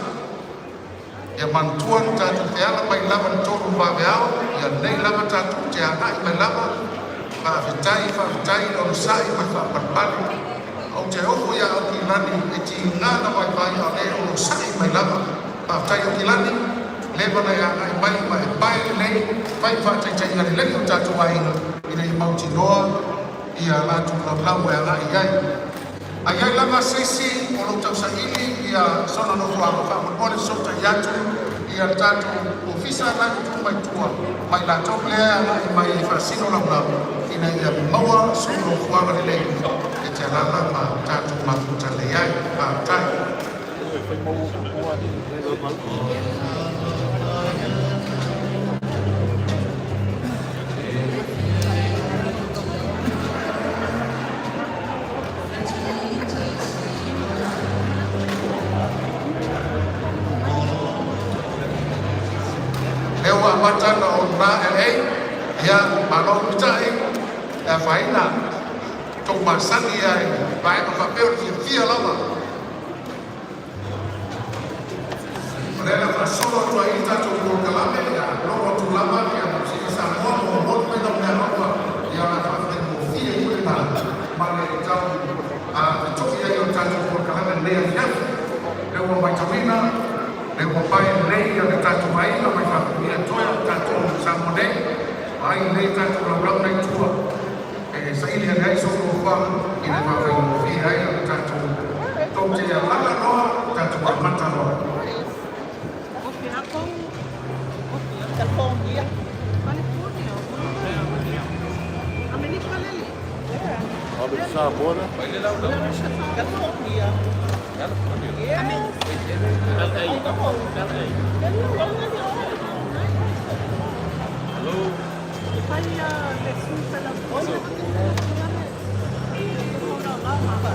Ia manatua na tatou feala mai lava i le 3 vaveao, ia nei lava tatou te agai mai lava. Faafetai, faafetai le onosai ma le faapalepale. Ou te ofo ia Aukilani e tiga na vaivai a o lea e onosai mai lava. Faafetai Aukilani, leva na e agai mai ma e pae lelei, fai faataitaiga lelei o tatou aiga ina ia mautinoa ia latou laulau e agai ai. A i ai lava se isi o lo o tausaili ia sona nofoaga, faamolemole fesootai atu i le tatou ofisa la e tu mai tua ma i latou lea e agai mai e faasino laulau ina ia maua sou nofoaga lelei e te alaala ma tatou mafuta lelei ai. Faafetai. Lea ua amata ona ou LA, ia malo onosai, e afaina tou masani ai vaega faapea o le fiafia lava. O lea na faasolo atu ai le tatou polokalame, ia logo atu lava ia Musika Samoa mo momoli mai lau meaalofa, ia ona faafaigofie ai foi lena ma le tau feto'i ai o le tatou polokalame i lenei afiafi. Lea ua matauina, lea ua pae lelei ia le tatou aiga mai Faafia Toea o tatou Samoa nei, vaai lelei tatou laulau nei tua e saili ane ai soifua ina faafaigofie ai o tatou tou te alaala loa tatou amata loa. California. California. Amerika lele. Alo Samoa. California. Yes. LA. I know. LA. Hello.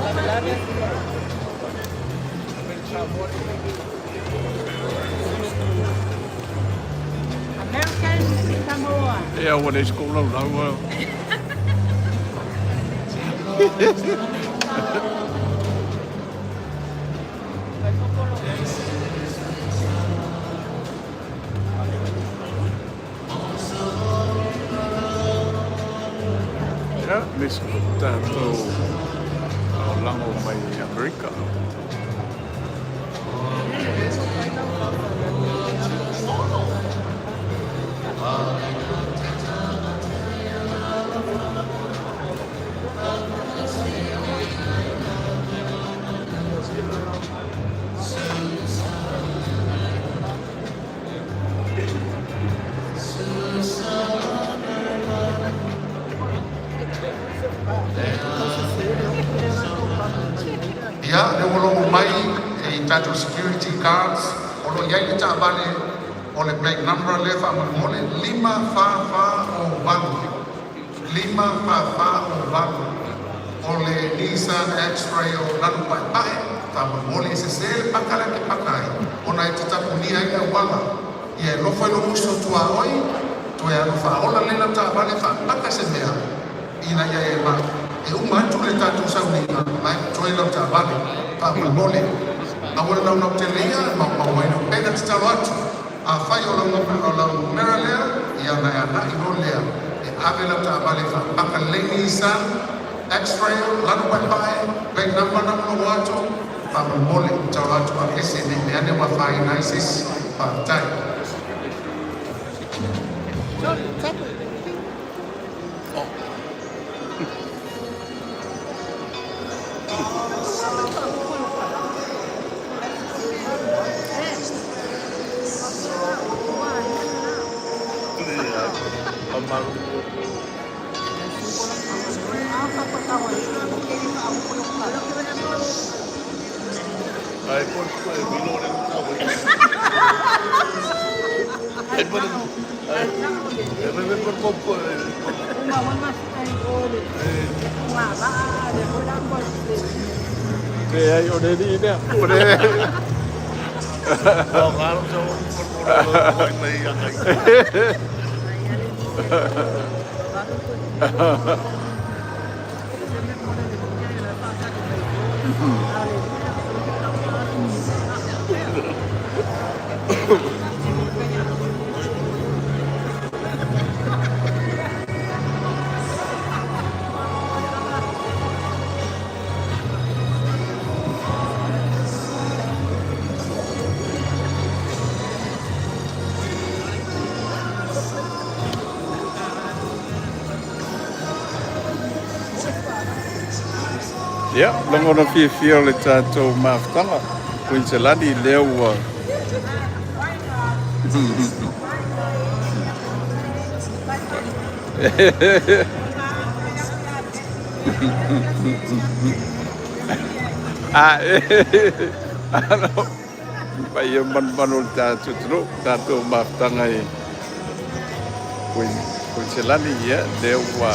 Lave-lave. American Samoa. Ia, ua le isi kou laulau. Ia, le isi tatou lago mai Amerika. Ia, le ua logo mai e tatou security guards, o lo o i ai le taavale o le plate number lea faamolemole 544 o 8, 544 o 8, o le Nissan X-Trail lanu paepae. Faamolemole e sese le paka lea e te paka ai ona e te tapunia ai le auala. Ia e lofo i lou uso tuaoi toe alu faaola lea lau taavale faapaka se mea ina ia e ma e uma atu le tatou sauniga ma e toe lau taavale. Faamolemole aua le laulau tele ia maumau ai lau pega. Tatalo atu, afai o lau numera lea, ia ona e ana'i loa lea e ave lau taavale faapaka lelei, Nissan X-Trail lanu paepae, plate number na ua logo atu. Faamolemole, tatalo atu, aveese ne i meaane ua afaina ai se isi. Faafetai. Ai po e vino le tau. Ai po ai e ve por poco. E ai o le ni lea. O le. O ngaro sa o por por mai ia kai. Ia, lagona fiafia o le tatou mafutaga Kuiniselani lea ua Ae, Paia manumanu o le tatou atunuu, tatou mafutaga i Kuiniselani, ia, lea ua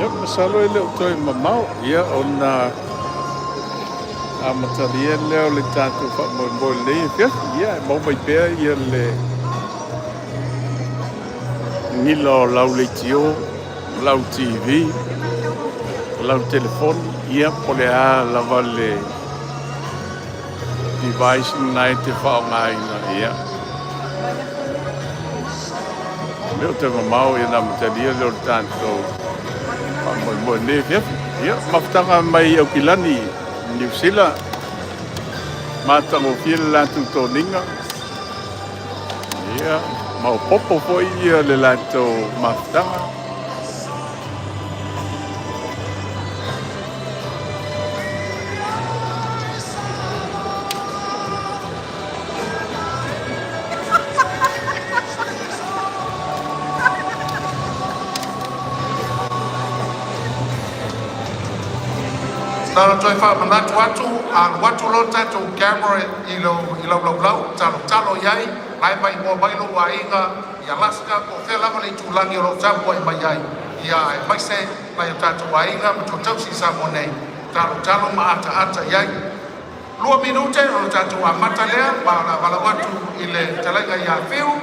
Ia, masalo e le o toe mamao, ia, ona amatalia lea o le tatou faamoemoe i lenei afiafi. Ia, e maua mai pea ia le gila o lau leitio, lau TV, lau telefoni, ia, po o le a lava le device lena e te faaaogaina, ia. E le o toe mamao ia ona amatalia lea o le tatou faamoemoe i lenei afiafi. Ia, mafutaga mai Aukilani, Niu Sila, matagofie le latou toniga. Ia, maopoopo foi ia le latou mafutaga. Na ona toe faamanatu atu, a alu atu loa le tatou camera i lau laulau, talotalo i ai, la e maimoa mai lou aiga i Alaska, po o fea lava le itulagi o lo o tapuai mai ai, ia aemaise nai o tatou aiga ma toatausi i Samoa nei, talotalo ma ataata i ai. 2 minute o le tatou amata lea, ma o le a valaau atu i le fetalaiga ia Fiu,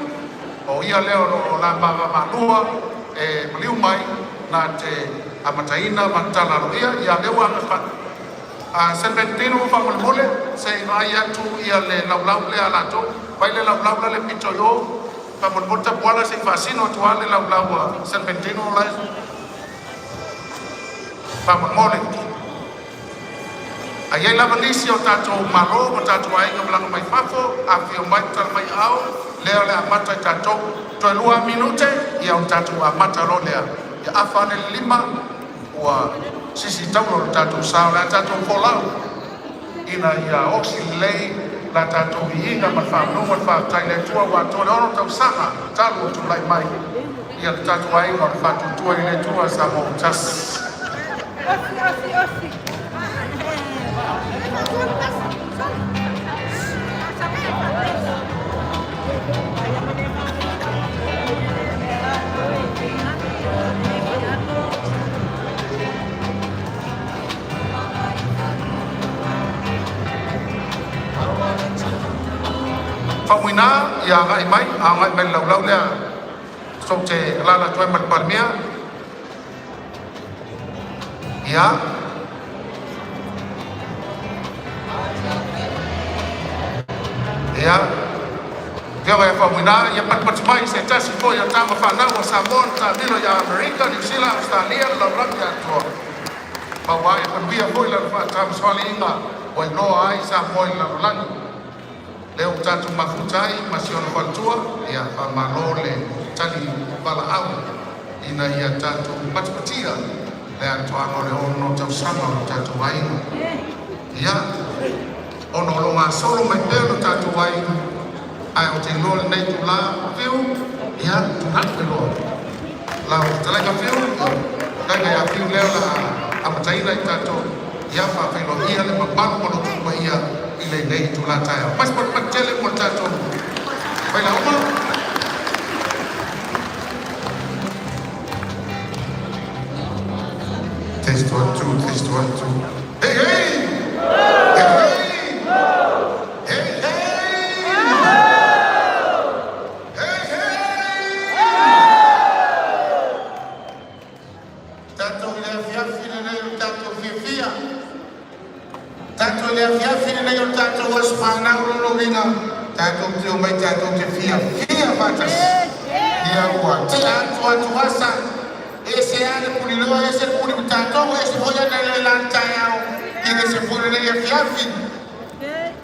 o ia lea o lo o la maavamalua e maliu mai na te amataina ma tatala aloaia. Ia lea ua aga San Valentino, faamolemole se i vaai atu ia le laulau lea a latou. Vai le laulau la le pito i o, faamolemole. Tapuala se i faasino atu lava le laulau a San Valentino la, faamolemole. A i ai lava nisi o tatou malo ma tatou aiga malaga mai fafo, afifio mai, tala mai aao, lea o le amata i tatou. Toe 2 minute ia o tatou amata loa lea. Ia afa ane le 5 ua sisi taula o le tatou sa o le a tatou folau ina ia osi lelei la tatou viiga ma le faamanu ma le faafetai i le Atua ua atoa le 6 tausaga talu o tulai mai ia le tatou aiga o le Faatuatua i le Atua Samoa ua Tasi. Osi, osi, osi. Faumuina ia agai mai, agai mai le laulau lea sou te alala atu ai ma le Palemia. Ia. Ia. Afioga ia Faumuina, ia patupatu mai se tasi foi o tama fanau o Samoa na taamilo ia Amerika, Niu Sila, Australia, le lalolagi atoa. Ma ua ae manuia foi lana faatamasoaliiga ua iloa ai Samoa i le lalolagi. Lea ua tatou mafuta ai ma si ona faletua, ia faamalo le tali valaau. Ina ia tatou patipatia le atoaga o le 6 tausaga o lo tatou aiga. Ia, ona o lo o gasolo mai pea lo tatou aiga, ae ou te iloa i lenei itula, Fiu, ia tulai mai loa lau fetalaiga Fiu, fetalaiga ia Fiu lea o le a amataina i tatou ia faafeiloaia le mamalu ma le paia i lenei itula taeao. Mai se patupatu tele mo le tatou failauga. Test one two, test one two. Hey hey! Hey hey! Hey hey! Hey hey! Tatou i le afiafi lenei o tatou fiafia. Tatou i le afiafi lenei o tatou aso fanau lona uiga. Tatou te omai tatou te fiafia faatasi. Ia ua tea atu atuvasa. E se lava le puliloa, ese le puli ma tatou, ese foi ana le la le taeao. Ia ese foi lenei afiafi.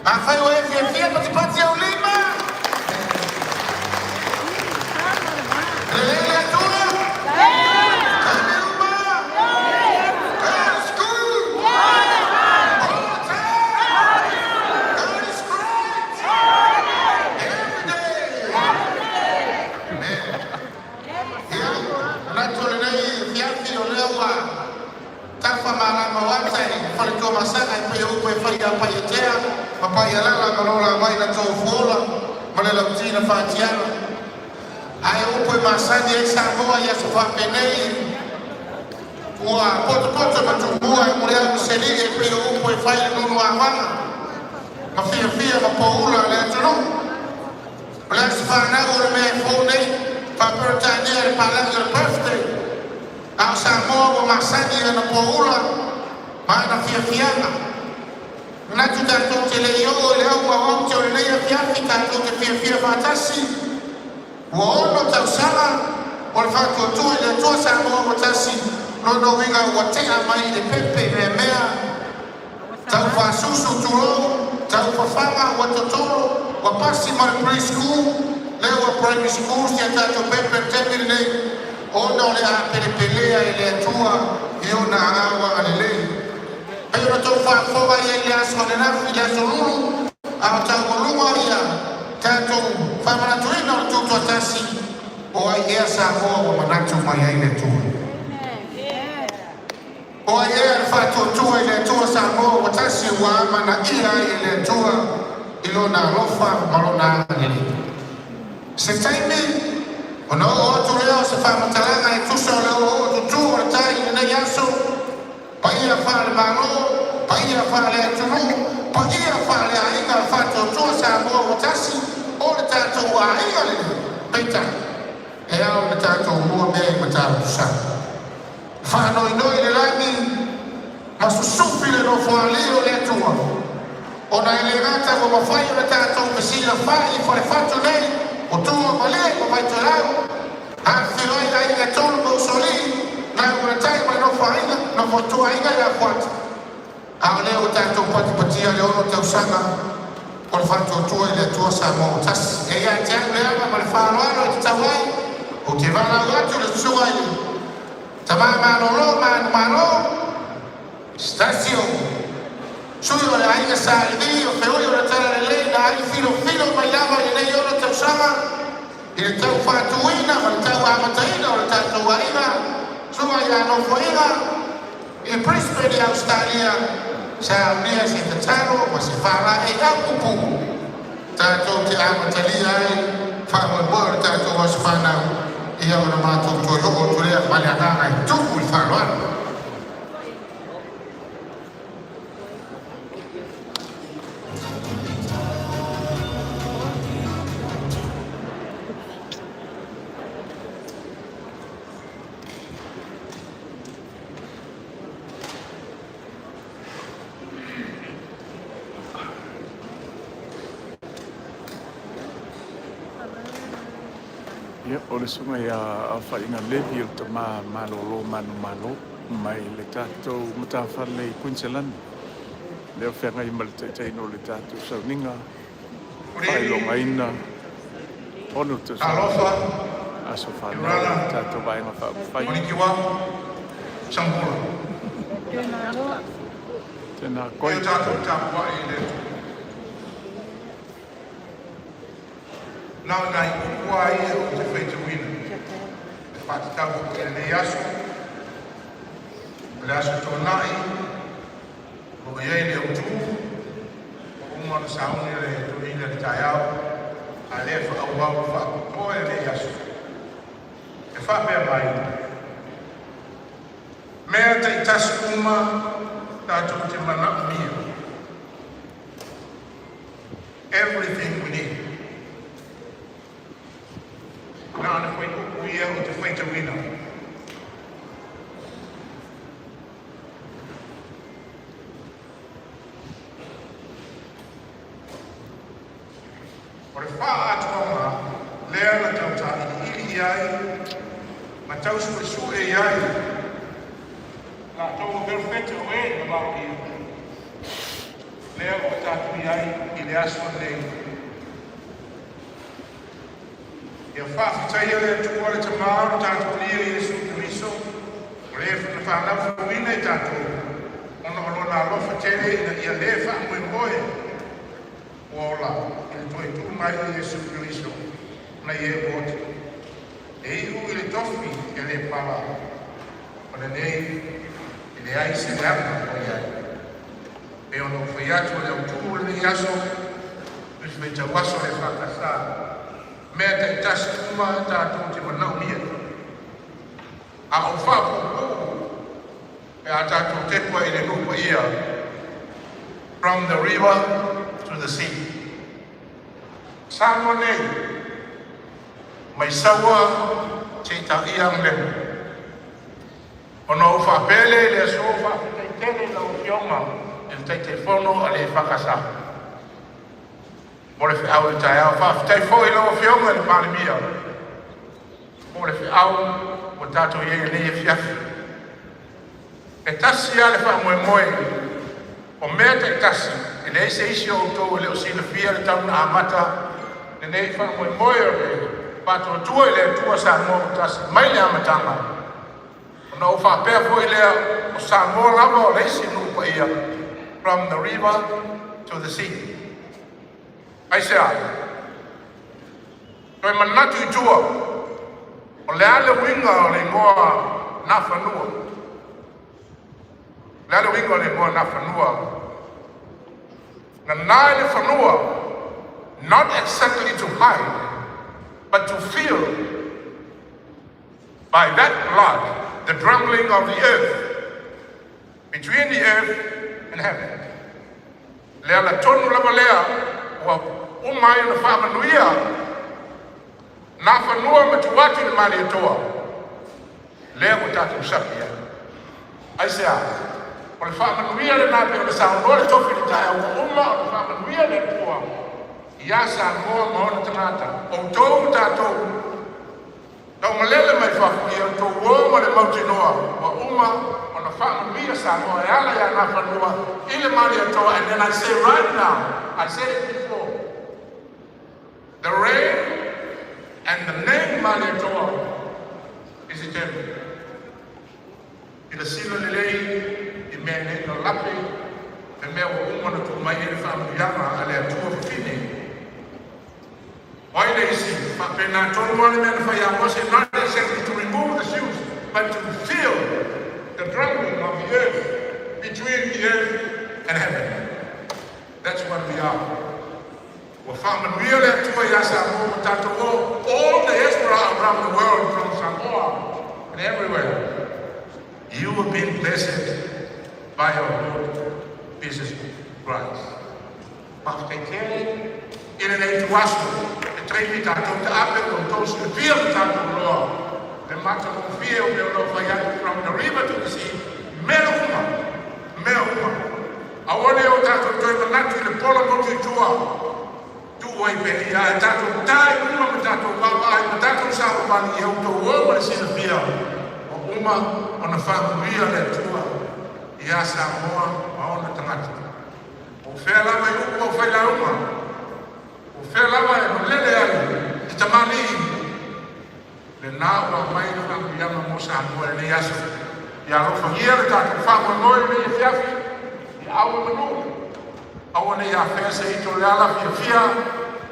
Afai ua e fiafia, patipati au lima. Lelei le Atua. Taimi uma. God is good. All the time. God is great. Every day. Amen. Ia, manatu o lenei afiafi o lea ua tafa malama o ata i faletuamasaga e pai upu e fai a pai atea ma pai alala ma lo la mai na tou fuola ma le lauti na faatiala. Ae upu e masani ai Samoa i aso faapenei ua potopoto ma tumua e muliau seli e pei o upu e fai le nunuafaga ma fiafia ma poula le atunuu. O le aso fanau o le mea e fou nei faa-Peretania le palagi o le birthday. A o Samoa ua masani ana poula ma ana fiafiaga. Manatu tatou te le i oo i le au aoaute o lenei afiafi tatou te fiafia faatasi. Ua 6 tausaga o le Faatuatua i le Atua Samoa ua Tasi, lona uiga ua tea mai i le pepe meamea taufasusu tulou, taufafaga ua totolo, ua pasi ma le pre-school, lea ua primary school si a tatou pepe le taimi lenei, ona o le apelepelea e le Atua i ona aao agalelei. Pei ona tou faafofoga i ai i le aso ananafi, le aso Lulu, a o taualuga ia tatou faamanatuina o le tutoatasi o ai ea Samoa ua manatu mai ai le Atua. O ai ea le Faatuatua i le Atua Samoa ua Tasi ua amanaia ai e le Atua i lona alofa ma lona agalelei. Se taimi ona oo atu lea o se faamatalaga e tusa o le oooo tutū o le tai i lenei aso, paia faale-Malo, paia faale-atunuu, paia faale-aiga o le Faatuatua Samoa ua Tasi, o le tatou aiga lenei. Peitai, e ao le tatou mua mea i Matautusa. Faanoinoi le lagi ma susufi le nofoalii o le Atua, ona e le gata ua mafai ona tatou fesilafai i falefatu nei o Tua ma Malie ma Vaitoelau, afifio ai aiga e tolu ma usoalii, Galumatai ma le nofoaiga, nofoatuaiga ia Fuata. A o lea ua tatou patipatia le 6 tausaga o le Faatuatua i le Atua Samoa ua Tasi. E ia te au le ava ma le faaaloalo e tatau ai, ou te valaau atu le susuga i le Tama malolo ma manumalo, Stasio, sui o le aiga Sa Levi o feoi o le Talalelei na ai filofilo mai lava i lenei 6 tausaga i le tau faatuina ma le tau amataina o le tatou aiga, susuga ia Nofoaiga i Brisbane i Ausetalia, saunia se tatalo ma se faalaei aupupu tatou te amatalia ai faamoemoe o le tatou aso fanau ia ona matou toe oo atu lea ma le agaga e tupu i le faaaloalo. Ia, o le susuga ia Aofaiga Levi o le tama malolo manumalo mai le tatou matafale i Kuiniselani. Lea o feagai ma le taitaiina o le tatou sauniga faailogaina 6 tausaga. Alofa. Aso fanau o le tatou Vaega Faaupufai. Tēnā koe. Na o nai upu lava ia ou te faitauina e faatatau foi i lenei aso, o le aso Toonai o lo o i ai le autu, ua uma ona sauni le toeaina i le taeao, a o lea e faaauau faapitoa i lenei aso. E faapea mai, mea taitasi uma tatou te manaomia. Everything we need. Na o le fuaiupu ia ou te faitauina. O le faaatoaga lea na tautailiili i ai ma tausuesue i ai latou o perofeta o e na valoia. Lea ua tatou i ai i le aso lenei. Ia faafetaia le Atua le Tamā o le tatou Alii Iesu Keriso, o le na fanau fouina i tatou, ona o lona alofa tele ina ia lē faamoemoe ua ola i le toe tu'u mai o Iesu Keriso mai e ua oti. E iu i le tofi e lē pala, o lenei e leai se leaga o i ai. E ona ou fai atu o le autū o lenei aso, le faitau aso le EFKS, mea taitasi uma tatou te manaomia. A ou faapuupuu pe a tatou tepa i le nuu paia, from the river to the sea. Samoa nei, mai Saua seia paia Agalego. Ona ou faapea lea i le aso, faafetai tele i lau Afioga i le Taitaifono a le EFKS mo le feau i le taeao. Faafetai foi i lau Afioga i le Palemia mo le feau ua tatou i ai i lenei afiafi. E tasi lava le faamoemoe o mea taitasi, e leai se isi o outou e le o silafia le tau na amata lenei faamoemoe o le Faatuatua i le Atua Samoa ua tasi mai le amataga. Ona ou faapea foi lea, o Samoa lava o le isi nuu paia, from the river to the sea. Aisea? Toe manatu i tua, o le a le uiga o le igoa Nafanua? O le a le uiga o le igoa Nafanua? Nana i le fanua, not exactly to hide, but to feel by that blood the trembling of the earth, between the earth and heaven. Le ala tonu lava lea ua uma ai ona faamanuia Nafanua ma tuu atu i le Malietoa lea ua tatou sapi ai. Aisea? O le faamanuia lenā pe o le saunoa le tofi le taeao ua uma o le faamanuia le Atua iā Samoa ma ona tagata, outou ma tatou taumalele mai fafo ia outou o ma le mautinoa ua uma ona faamanuia Samoa e ala iā Nafanua i le Malietoa. And then I say right now, I said it before, the reign and the name Malietoa is eternal. I le sila lelei i mea nei na lape le mea ua uma na tuu mai ai le faamanuiaga a le Atua fafine. O ai le isi faapena tonu lava le mea na fai ia Mose, not exactly to remove the shoes, but to feel the trembling of the earth between the earth and heaven. That's what we are. Ua faamanuia le Atua iā Samoa ma tatou o, all the diaspora around the world from Samoa and everywhere. You have been blessed by our Lord Jesus Christ. Faafetai tele i lenei ituaso e taimi tatou te ape o outou silafia ma tatou loa le matagofie o mea o lo o fai atu, from the river to the sea, mea uma, mea uma. Aua ne o tatou toe manatu i le pola motu i tua, tuu ai pea ia e tatou ta i luma ma tatou vaavaai ma tatou savavali i outou o ma le silafia ua uma ona faamanuia le Atua iā Samoa ma ona tagata. O fea lava i upu au failauga, o fea lava e malele ai le tamalii. Lena ua aumai le faamanuiaga mo Samoa i lenei aso. Ia alofagia le tatou faamoemoe i lenei afiafi, ia auomanu, aua ne i afea se ito o le ala fiafia,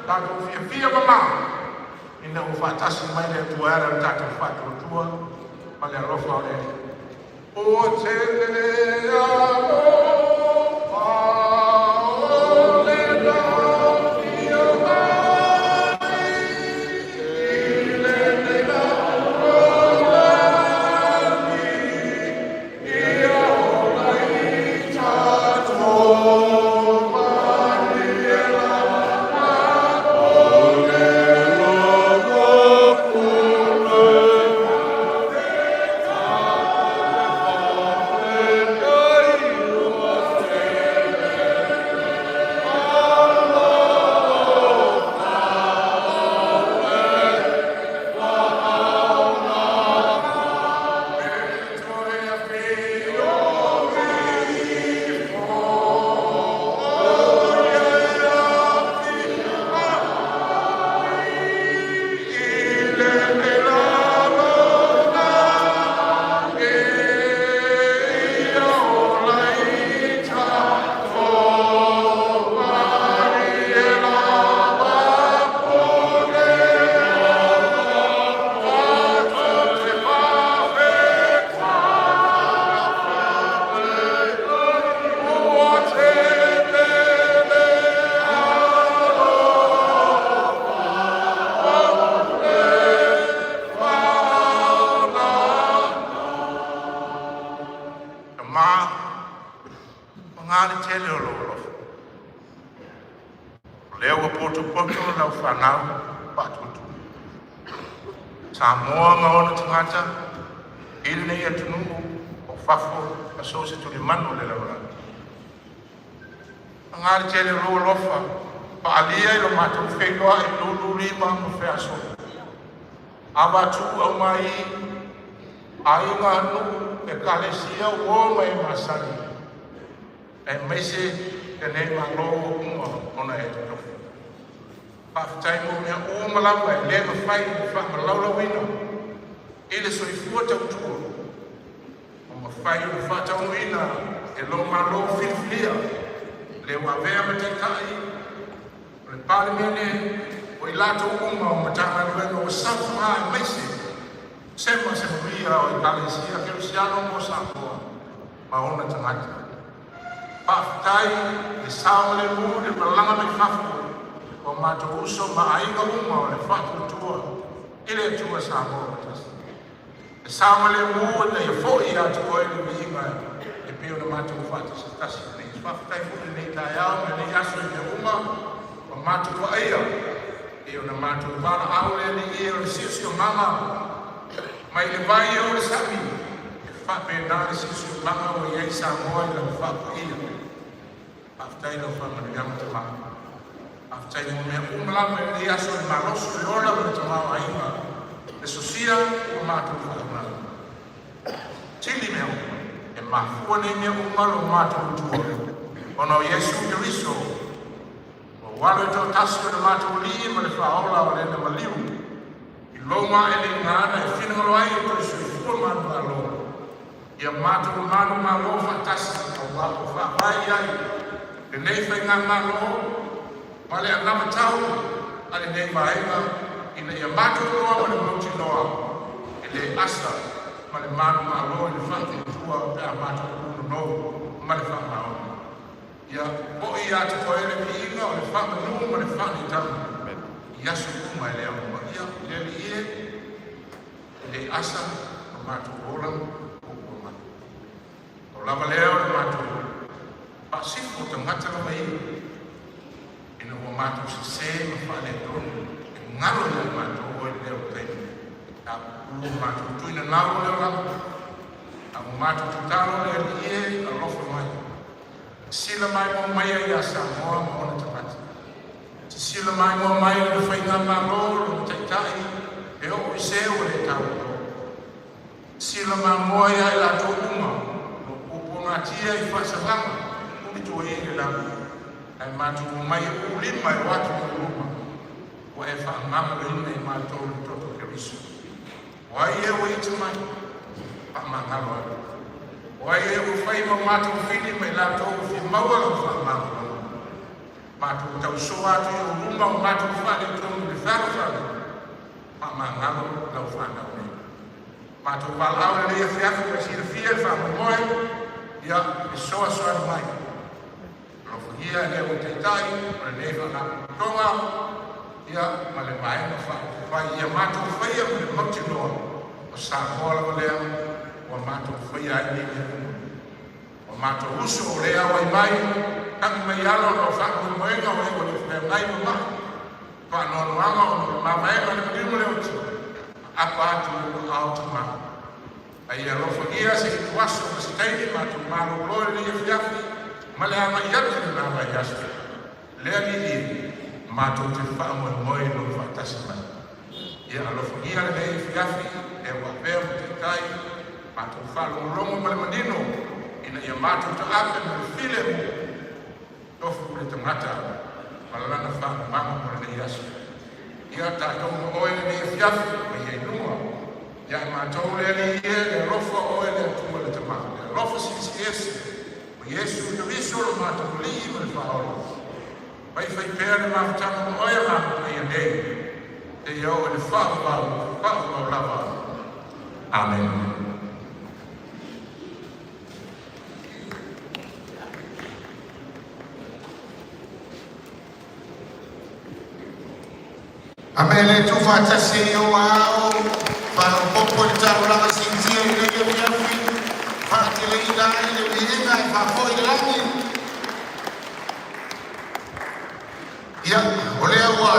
tatou fiafia mama ina ua faatasi mai le Atua e ala i lo tatou faatuatua ma le alofa o le Alii. Ua tele le alofa o le afio mai i lenei lalolagi, ia ola i tatou manuia o le logo pule. Ma paga le tele o lou alofa, o lea ua potopoto lau fanau faatuatua, Samoa ma ona tagata i lenei atunuu o fafo ma so o se tulimanu o le lalolagi. Paga le tele o lou alofa faaalia i lo matou feiloai lululima ma feasoa'i, avatu aumai aiga, nuu, ekalesia, uo ma e masani, aemaise lenei Malo ua uma ona e totofi. Faafetai mo mea uma lava e le mafai ona faamalaulauina i le soifua tautua ua mafai ona faataunuuina e lo Malo filifilia le ua avea ma Taitai o le Palemene o i latou uma o Matagaluega ua saofafai aemaise se ma se manuia o Ekalesia Kerisiano mo Samoa ma ona tagata. Faafetai le saogalemu i le malaga mai fafo o matou uso ma aiga uma o le Faatuatua i le Atua Samoa ua Tasi. E saogalemu ina ia foi ia te oe le viiga e pei ona matou faatasitasi nei. Faafetai foi i lenei taeao ma lenei aso i mea uma ua matou vaaia e ona matou valaau le Alii e o le siosiomaga mai le vai e oo i le sami, e faapena le siosiomaga ua i ai Samoa i lau faapaia. Faafetai i lau faamanuiaga Tama. Faafetai mo mea uma lava i lenei aso i le malosi o le ola ma le tamaoaiga, le sosia ua matou faaaogaina. Tili mea uma, e mafua nei mea uma lo matou Atua, ona o Iesu Keriso, ua alo e toatasi o le matou Alii ma le Faaola o le na maliu, i lou maeleiga na e finagalo ai e toe soifua manuvalo, ia matou manumalo faatasi auā ua faavae i ai lenei faigamalo ma le anavatau a lenei Vaega ina ia matou iloa ma le mautinoa e le asa ma le manumalo i le faatuatua pe a matou punonou ma le faamaoni. Ia foi ia te oe le viiga o le faamanu ma le faaneetaga i aso uma e le au paia. Le Alii e, e le asa ma matou ola puapua mai. O lava lea o le matou faasifo tagata lava ia, ina ua matou sesē ma faaletonu e galo ia i matou oe i lea o taimi. A ua matou tuinanau o le olaga, a ua matou tatalo le Alii e alofa mai. Sila maimoa maia ia Samoa ma ona tagata. Sisila maimoa mai le faigamalo lona taitai e oo i se ua le taualo. Sila mamoa ia i latou uma o puapuagatia i faasalaga ulituai i le lagi, ae matou omai e ulima e o atu i luma, ua e faamagaloina i matou i le toto o Keriso. O ai ea ua ita mai? Faamagalo atu. O ai ea ua fai ma o matou fili ma i latou ua fia maua lau faamagaloga. Matou tausoa atu i ou luma o matou faaletonu i le fealofani, faamagalo lau fanau nei. Matou valaau i lenei afiafi ua e silafia le faamoemoe, ia fesoasoani mai. Alofagia le ua taitai o lenei faalapotopotoga ia ma le Vaega Faaupufai ia matou faia ma le mautinoa o Samoa lava lea ua matou faia ai nei mea uma. O matou uso o le auai mai, tagi mai i alo o faamoemoega o e ua le feagai ma mai. Faanoanoaga ona o le mavaega a le maliu ma le oti, aapa atu i ou aao tama. A ia alofagia se i tuaso ma se taimi matou malolo i lenei afiafi ma le agai atu i lena vaiaso. Le Alii e, matou te faamoemoe i lou faatasi mai. Ia alofagia lenei afiafi e ua avea ma taitai, matou faalogologo ma le manino ina ia matou taape ma le filemu, tofu le tagata ma lana faalumaga mo lenei aso. Ia tatou ma oe lenei afiafi ma ia i luga. Ia matou le Alii e, le alofa o oe le Atua le Tama, le alofa silisili ese o Iesu Keriso lo matou Alii ma le Faaola. Faifaipea le mafutaga ma oe Agaga Paia nei, seia oo i le faavavau, faavavau lava. Amene. Aumai le tuufaatasi e o ao, faaopoopo i le taulaga siitia i lenei afiafi, faateleina ai le viiga e faafoi i le lagi. Ia, o lea ua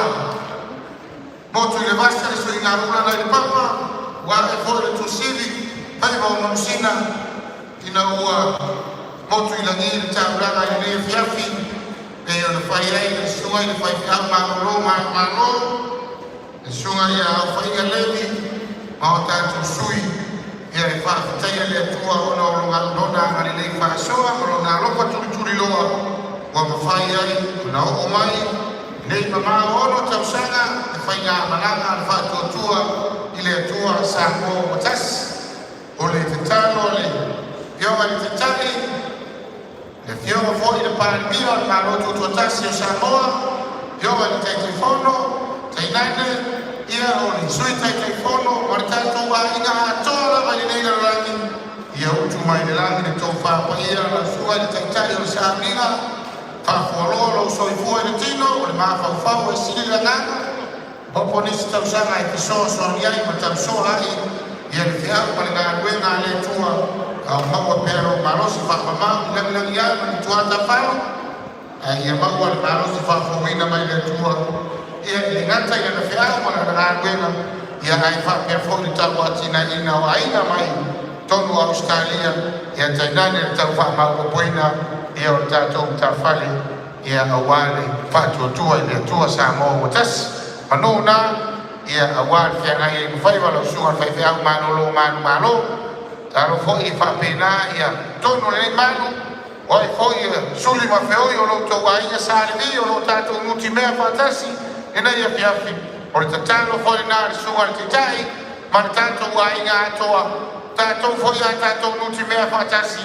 motu i le vasa le suiga ula nai le papa, ua ae foi le tuasivi, faiva o manusina, ina ua motu i lagi le taulaga i lenei afiafi, e ona fai ai le susuga i le faifeau malolo manumalo, le susuga ia Aufaiga Levi, ma o tatou sui, ia e faafetaia le Atua ona o lona agalelei faasoa ma lona alofa tulituliloa ua mafai ai ona oo mai nei mamao 6 tausaga le faigamalaga a le Faatuatua i le Atua Samoa ua tasi. O le tatalo a le Afioga i le Taitai, le Afioga foi i le Palemia o le Malo Tutoatasi o Samoa, Afioga i le Taitaifono, tainane ia o le Sui Taitaifono ma le tatou aiga atoa lava i lenei lalolagi, ia utu mai le lagi le tofa paia lau susuga i le Taitai o le Sauniga, faafualoa lou soifua i le tino o le mafaufau e sili le agaga, opo nisi tausaga e fesoasoani ai ma tausoa ai ia le feau ma le galuega a le Atua, a o maua pea lou malosi faamamau i lagilagi ai ma ni tuatafalo, ae ia maua le malosi faafouina mai le Atua ia i le gata i lana feau ma lana galuega ia ae faapea foi le tauatinaeina o aiga mai tonu o Ausetalia ia tainane le tau faamaopoopoina ia o le tatou matafale ia aua le Faatuatua i le Atua Samoa ua tasi. Manu na ia aua le feagai ai ma faiva lau susuga i le faifeau malolo manumalo. Talo foi e faapena ia tonu o lenei malu o ai foi e suli ma feoi o loutou aiga Sa Levi o loo tatou nutimea faatasi lenei afiafi. O le tatalo foi lena a le susuga i le Taitai ma le tatou aiga atoa, tatou foi a tatou nutimea faatasi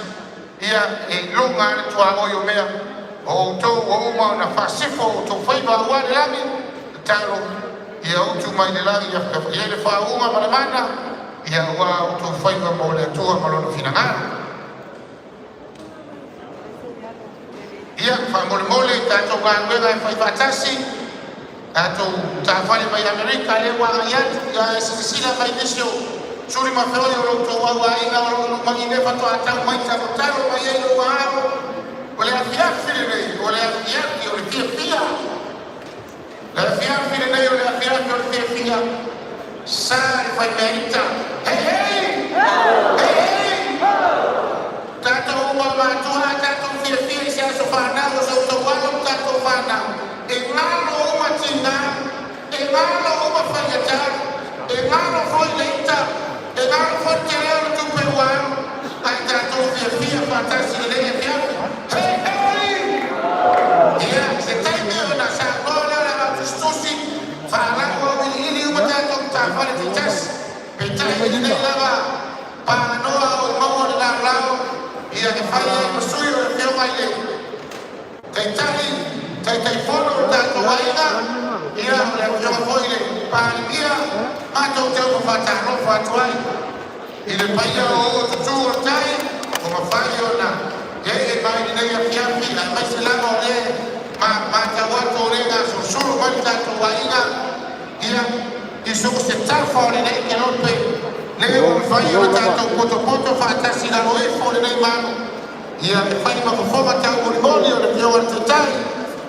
ia e luga le tuaoi o mea o outou ua uma ona faasifo o outou faiva aua le lagi. Tatalo ia utu mai le lagi ia le faauuga ma le mana ia aua outou faiva mo le Atua ma lona finagalo. Ia faamolemole tatou galuega e fai faatasi, tatou tafale mai Amerika lea ua agai atu ia e silasila mai nisi o suli ma feoi o loutou auaiga o loo lumagi lea faatoa tau mai talotalo mai ai lou ao. O le afiafi lenei, o le afiafi o le fiafia, le afiafi lenei o le afiafi o le fiafia. Sa le faimeaita, hei hei hei hei, tatou uma matua tatou fiafia i se aso fanau o sa outou alo ma tatou fanau. E galo uma tina, e galo uma faigata, e galo foi le ita, e galo foi le tele o le tupe ua alu, ae tatou fiafia faatasi i lenei afiafi. Hei hei, ia se taimi ona saunoa lea o le a tusitusi faalau auiliili uma tatou matafale taitasi. Peitai mai lima. Paganoa o maua le laolao, ia e fai ai ma sui o le afioga i le Taitai, Taitaifono o le tatou aiga, ia o le afioga foi i le Palemia, matou te ofo faatalofa atu ai i le paia o oo tutu o le tai, ua mafai ona ee mai lenei afiafi, aemaise lava o le matau atu o le gasolosolo mai le tatou aiga, ia i so o se tafa o lenei kelope, le ua mafai ona tatou potopoto faatasi i lalo ifo o lenei malu, ia e fai ma fofoga taumolimoli o le afioga i le Taitai,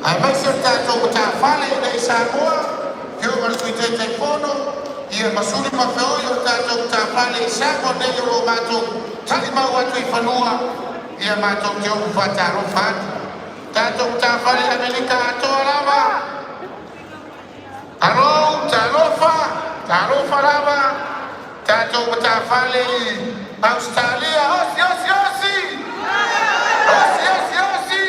aemaise o le tatou matafale i Samoa, afioga i le Sui Taitaifono, ia ma suli ma feoi o le tatou matafale i Samoa nei o lo o matou talimau atu i fanua, ia matou te ofo faatalofa atu. Tatou matafale i Amerika atoa lava, alo, talofa, talofa lava, tatou matafale i Australia, osi, osi, osi! Osi, osi, osi!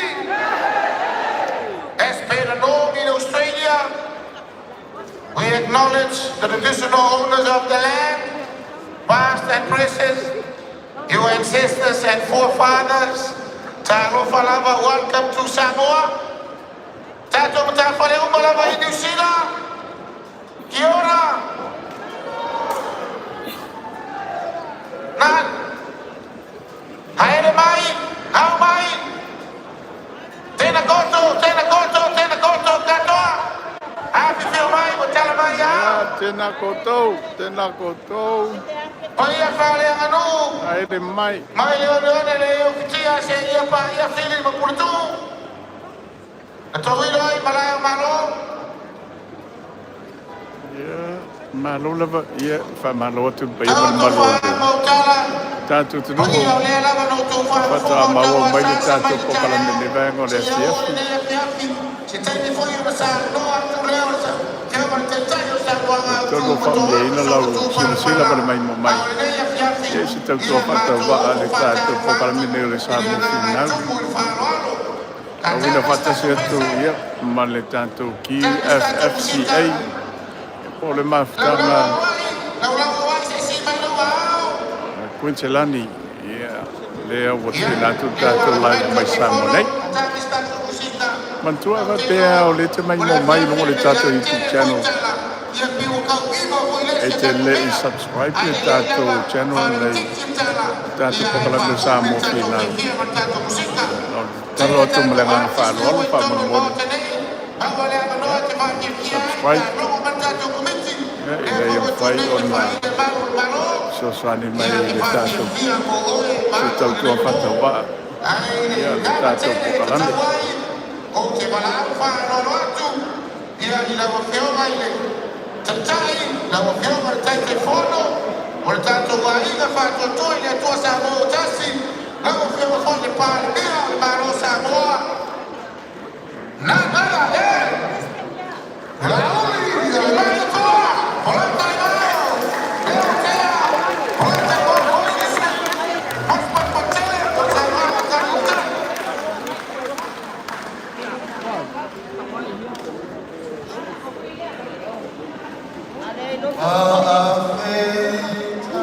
As per the norm in Australia, we acknowledge the traditional owners of the land, past and present, your ancestors and forefathers. Talofa lava, welcome to Samoa. Tatou matafale uma lava i New Zealand. Kia ora. Na. Haere mai, hau mai. Tēnā koutou, tēnā koutou, tēnā koutou katoa. Afifio mai, mo tala mai a. Ia, tēnā koutou, tēnā koutou. Paia faaleaganuu. Haere mai. Mai le oneone le ufitia se ia pa ia fili ma pulutu. Na tauilo ai malae o Malo. Ia, malo lava, ia, faamalo atu le paia ma le Taoto malu o fa le mautala. tatou atunuu. Paia o lea lava na outou Faatoa faafofoga o maua mai le tauasasa mai tatou le polokalame taeao. le vaega o le Seia oo afiafi. lenei afiafi. Se taimi foi ona saunoa atu lea o le afioga i le Taitai o le saunoaga autu Atonu o ma toato faamalieina lau so'o tu silasila ma palapala. le maimoa A mai. o lenei afiafi, Ia, se tautua ia matou faatauvaa ofo le tatou faatalofa polokalame atu nei o le i le Samoa agaga e Finau. tumu i le faaaloalo. Tauina Tatala se faatasi tatou atu pese, ia ma le tatou tali se tatou QFFCA musika. po o le Laulau mafutaga auai, laulau auai se isi mai lou ao. Kuinselani, ia lea ua Ia, tuuina atu le lea ua tatou lata mai live le mai Samoa Taitaifono, nei. tali se tatou musika. Manatua Ou te faapea iloa o lea te o le maimoa mai i afiafi luga o le lenei tatou a YouTube tele foi channel. tala, ia piu kau ima foi le E isi a te tatou le i mea. subscribe Ae le lelei tatou lava channel nei, faalotiti le tala, tatou ia e polokalame o faaumi le Samoa tatou Finau. fiafia ma le tatou musika. O le Tele tatalo atu ma le tatou agaga artist lea faaaloalo ua i totonu o le faamolemole. Maota nei, maua le avanoa e te faafiafia ai, Subscribe taalogo ma le tatou komiti. ia Lea ina foi ia ua mafai tunei le ona faaile malu o le Malo, fesoasoani mai ia i e le tatou faafiafia mo oe ma se au i tautua lenei po. faatauvaa Ae i le ia le ava tatou tele e polokalame. tatau ai, ou te valaau faaaloalo atu, ia i lau afioga i le Taitai, lau afioga i le Taitaifono, o le tatou aiga faatuatua i le Atua Samoa ua tasi, lau afioga foi i le Palemia o le Malo o Samoa, na nala e, Laauli Malietoa, Polataivao, Leotea, Polataivao foi le sui, Mosepapatele, o le saunoaga taliuta. Faafetai.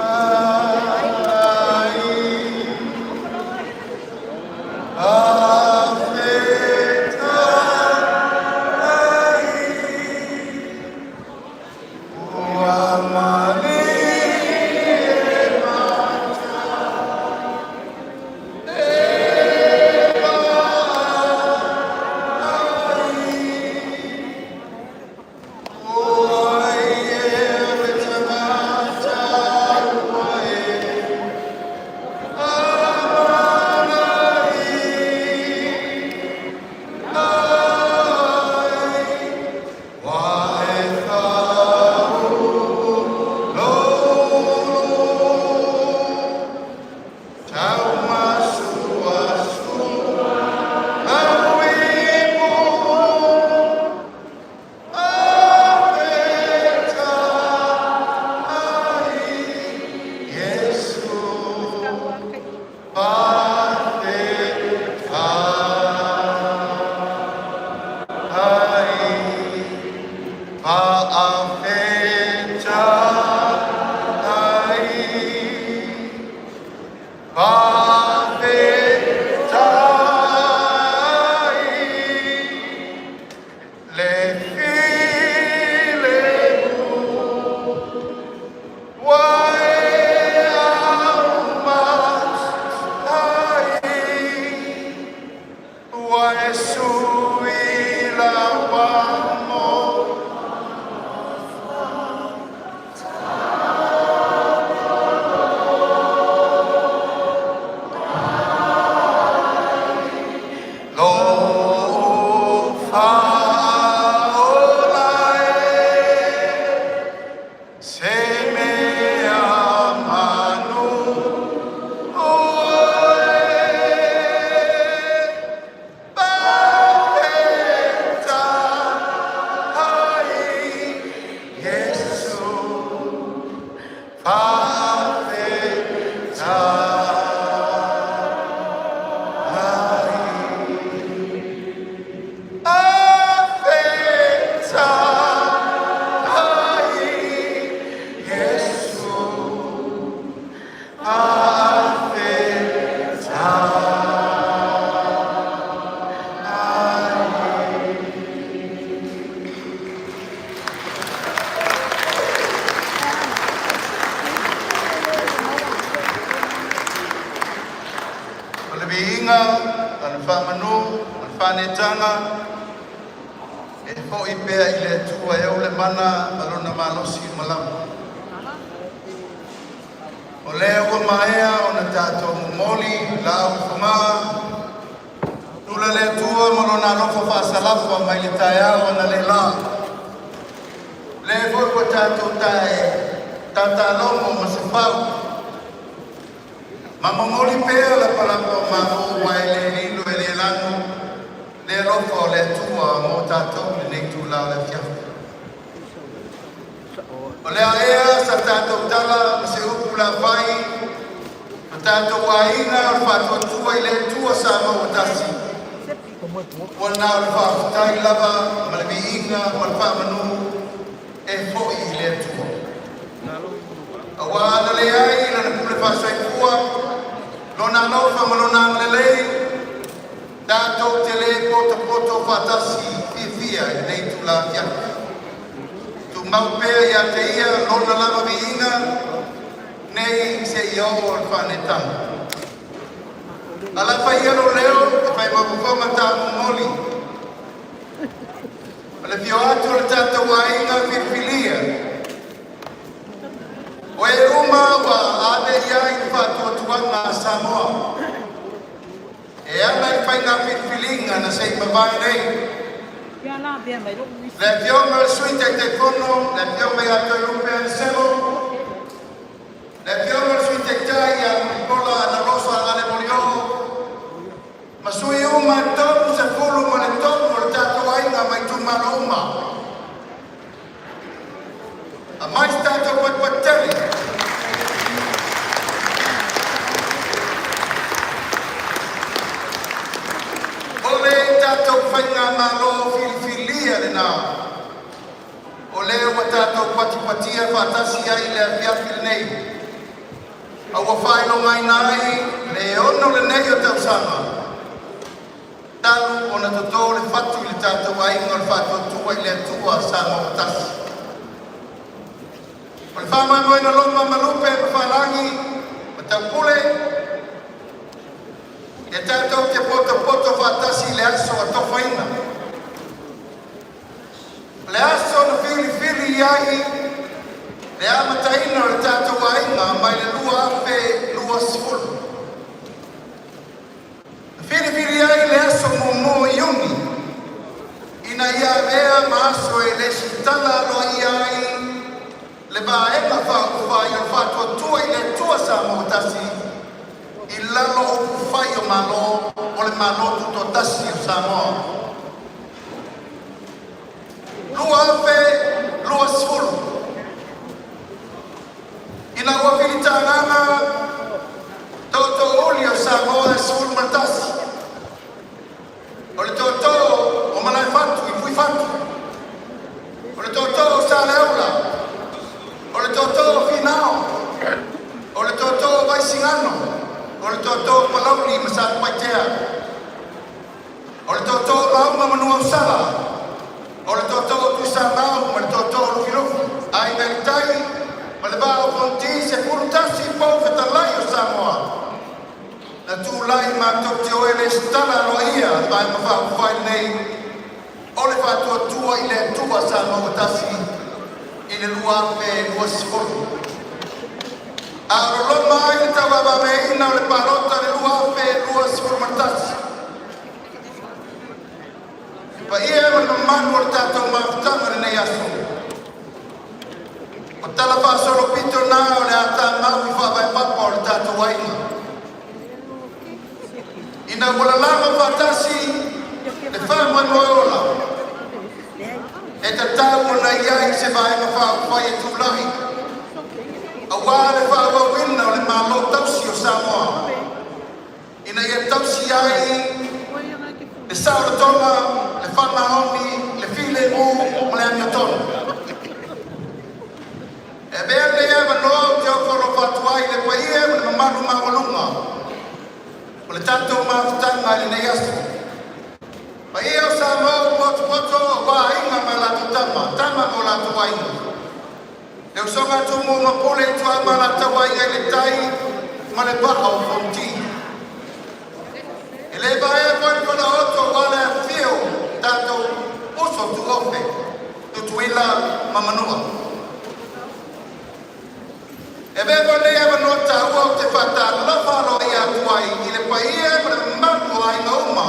Le filemu ua e aumatai, ua e sui laua mo. Lou faaola e, se mea manu oe, Faafetai Iesu, faafetai. Faafetai Iesu, faafetai. O le viiga, ma le faamanu, ma le faanetaga, e fo'i pea i le Atua e ou le mana ma lona malosi uma lava. O lea ua maea ona tatou momoli laau i Fogaa, tula le Atua ma lona alofa faasalafa mai le taeao analeila. Le foi ua tatou tae tatalogo ma se fau. Ma momoli pea lapalapa o malo ua e le lilo e le lanu le alofa o le Atua mo tatou i lenei itula o le afiafi. O le a ea sa tatou tala ma se upu ua fai ma tatou aiga o le Faatuatua i le Atua Samoa ua tasi, ua na o le faafetai lava ma le viiga ma le faamanu e fo'i i le Atua. Auā na leai lana pule faasoifua, lona alofa ma lona agalelei, tatou te le potopoto faatasi fiafia i lenei itula afiafi. Tumau pea ia te ia lona lava viiga, nei seia oo le faaneetaga. Alafa ia lou leo e fai ma fofoga ta'amomoli o le afio atu o le tatou aiga filifilia. O e uma ua ave i ai le faatuatuaga a Samoa e ala i faiga filifiliga na se i mavae nei. Le Afioga i le Sui Taitaifono, le Afioga ia Toelupe Anaselo, le Afioga i le Sui Taitai ia Mulipola Anarosa Ale Molioo, ma sui uma e 33 o le tatou aiga mai itumalo uma. Aumai se tatou patupatu tele. O le tatou faigamalo filifilia lena, o lea ua tatou patipatia faatasi ai i le afiafi lenei, a ua faailogaina ai le ono lenei o tausaga talu ona toto le fatu i le tatou aiga o le Faatuatua i le Atua Samoa ua tasi. O le faamaimoeina loma ma lupe ma faalagi ma taupule, e tatou te potopoto faatasi i le aso atofaina. O le aso na filifili ai le amataina o le tatou aiga mai le 2020. Na filifili ai le aso 1 o Iuni ina ia avea ma aso e lesitala aloaia ai le Vaega Faaupufai o le Faatuatua i le Atua Samoa ua tasi i lalo o upufai o Malo o le Malo Tutoatasi o Samoa. 2020 ina ua filitagaga tootoouli o Samoa e 11, o le tootoo o Malaefatu i Fuifatu, o le tootoo o Saleaula, o le tootoo o Finao, o le tootoo o Vaisigano, o le tootoo o Palauli ma Satupaitea, o le tootoo o Lesitala Aloaia a le Vaega Faaupufai lenei o le Faatuatua i le Atua Samoa ua Tasi i le 2020. A o loloma ai le tauavameaina o le palota i le 2021. Le paia ma le mamalu o le tatou mafutaga i lenei aso, o tala faasolopito na o le a tamau i faavae papa o le tatou aiga. Ina ua lalago faatasi le faamoemoe ola, e tatau ona i ai se Vaega Faaupufai e tulai aua le faaauauina o le Malo tausi o Samoa, ina ia tausi ai le saolotoga, le faamaoni, le filemu ma le amiotonu. E avea lenei avanoa ou te ofo alofa atu ai i le paia ma le mamalu maualuga o le tatou mafutaga i lenei aso. Paia o Samoa ua potopoto aua Aiga ma latou Tama, Tama ma o latou Aiga, le usoga a Tumua ma Pule, Ituau ma Alataua, Aiga i le Tai ma le Vaa o Fonoti. E le vaea foi le falaooto aua le afifio o tatou uso tuofe, Tutuila ma Manua. E avea foi lenei avanoa taua ou te faatalofa aloaia atu ai i le paia ma le mamalu o aiga uma,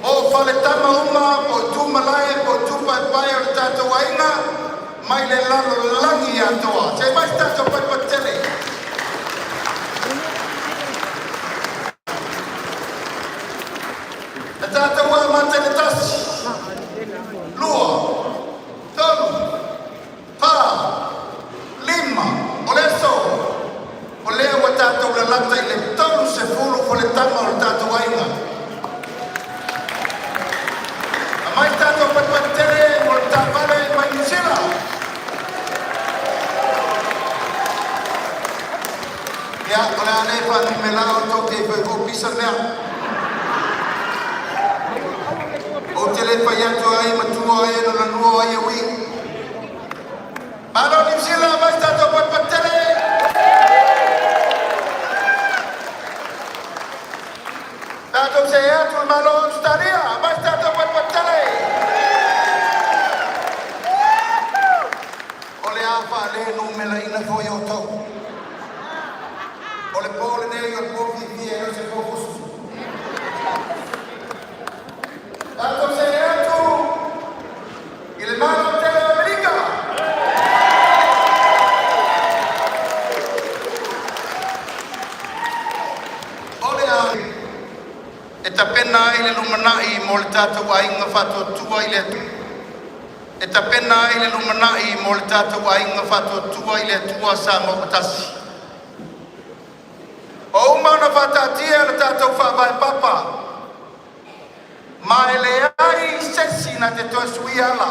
o faletama uma po o tu malae po o tu paepae o le tatou aiga mai le lalolagi atoa. Se i fai se tatou paipai tele. E tatou amata i le tasi, lua, tolu, fa, lima. O le aso, o lea ua tatou lalata i le 30 faletama o le tatou aiga. Aumai le tatou patupatu tele mo le taavale mai Niu Sila. Ia, o le a le faanumera outou te ifo ifo pisa mea. Ou te le fai atu ai matua o ai e lona lua o ai e ui. Malo Niu Sila, aumai se tatou patupatu tele. Tatou see atu i le Malo o Ausetalia, aumai se tatou patupatu tele. O le a faale-numeraina foi outou. O le po lenei o le po fiafia e le o se po fusu. Tatou see atu i le Malo tele o Amerika. O le a e tapena ai le lumanai mo le tatou aiga faatuatua i le e tapena ai le lumanai mo le tatou aiga faatuatua i le Atua Samoa ua tasi. Ua uma ona faataatia le tatou faavae papa, ma e leai se isi na te toe suia ala.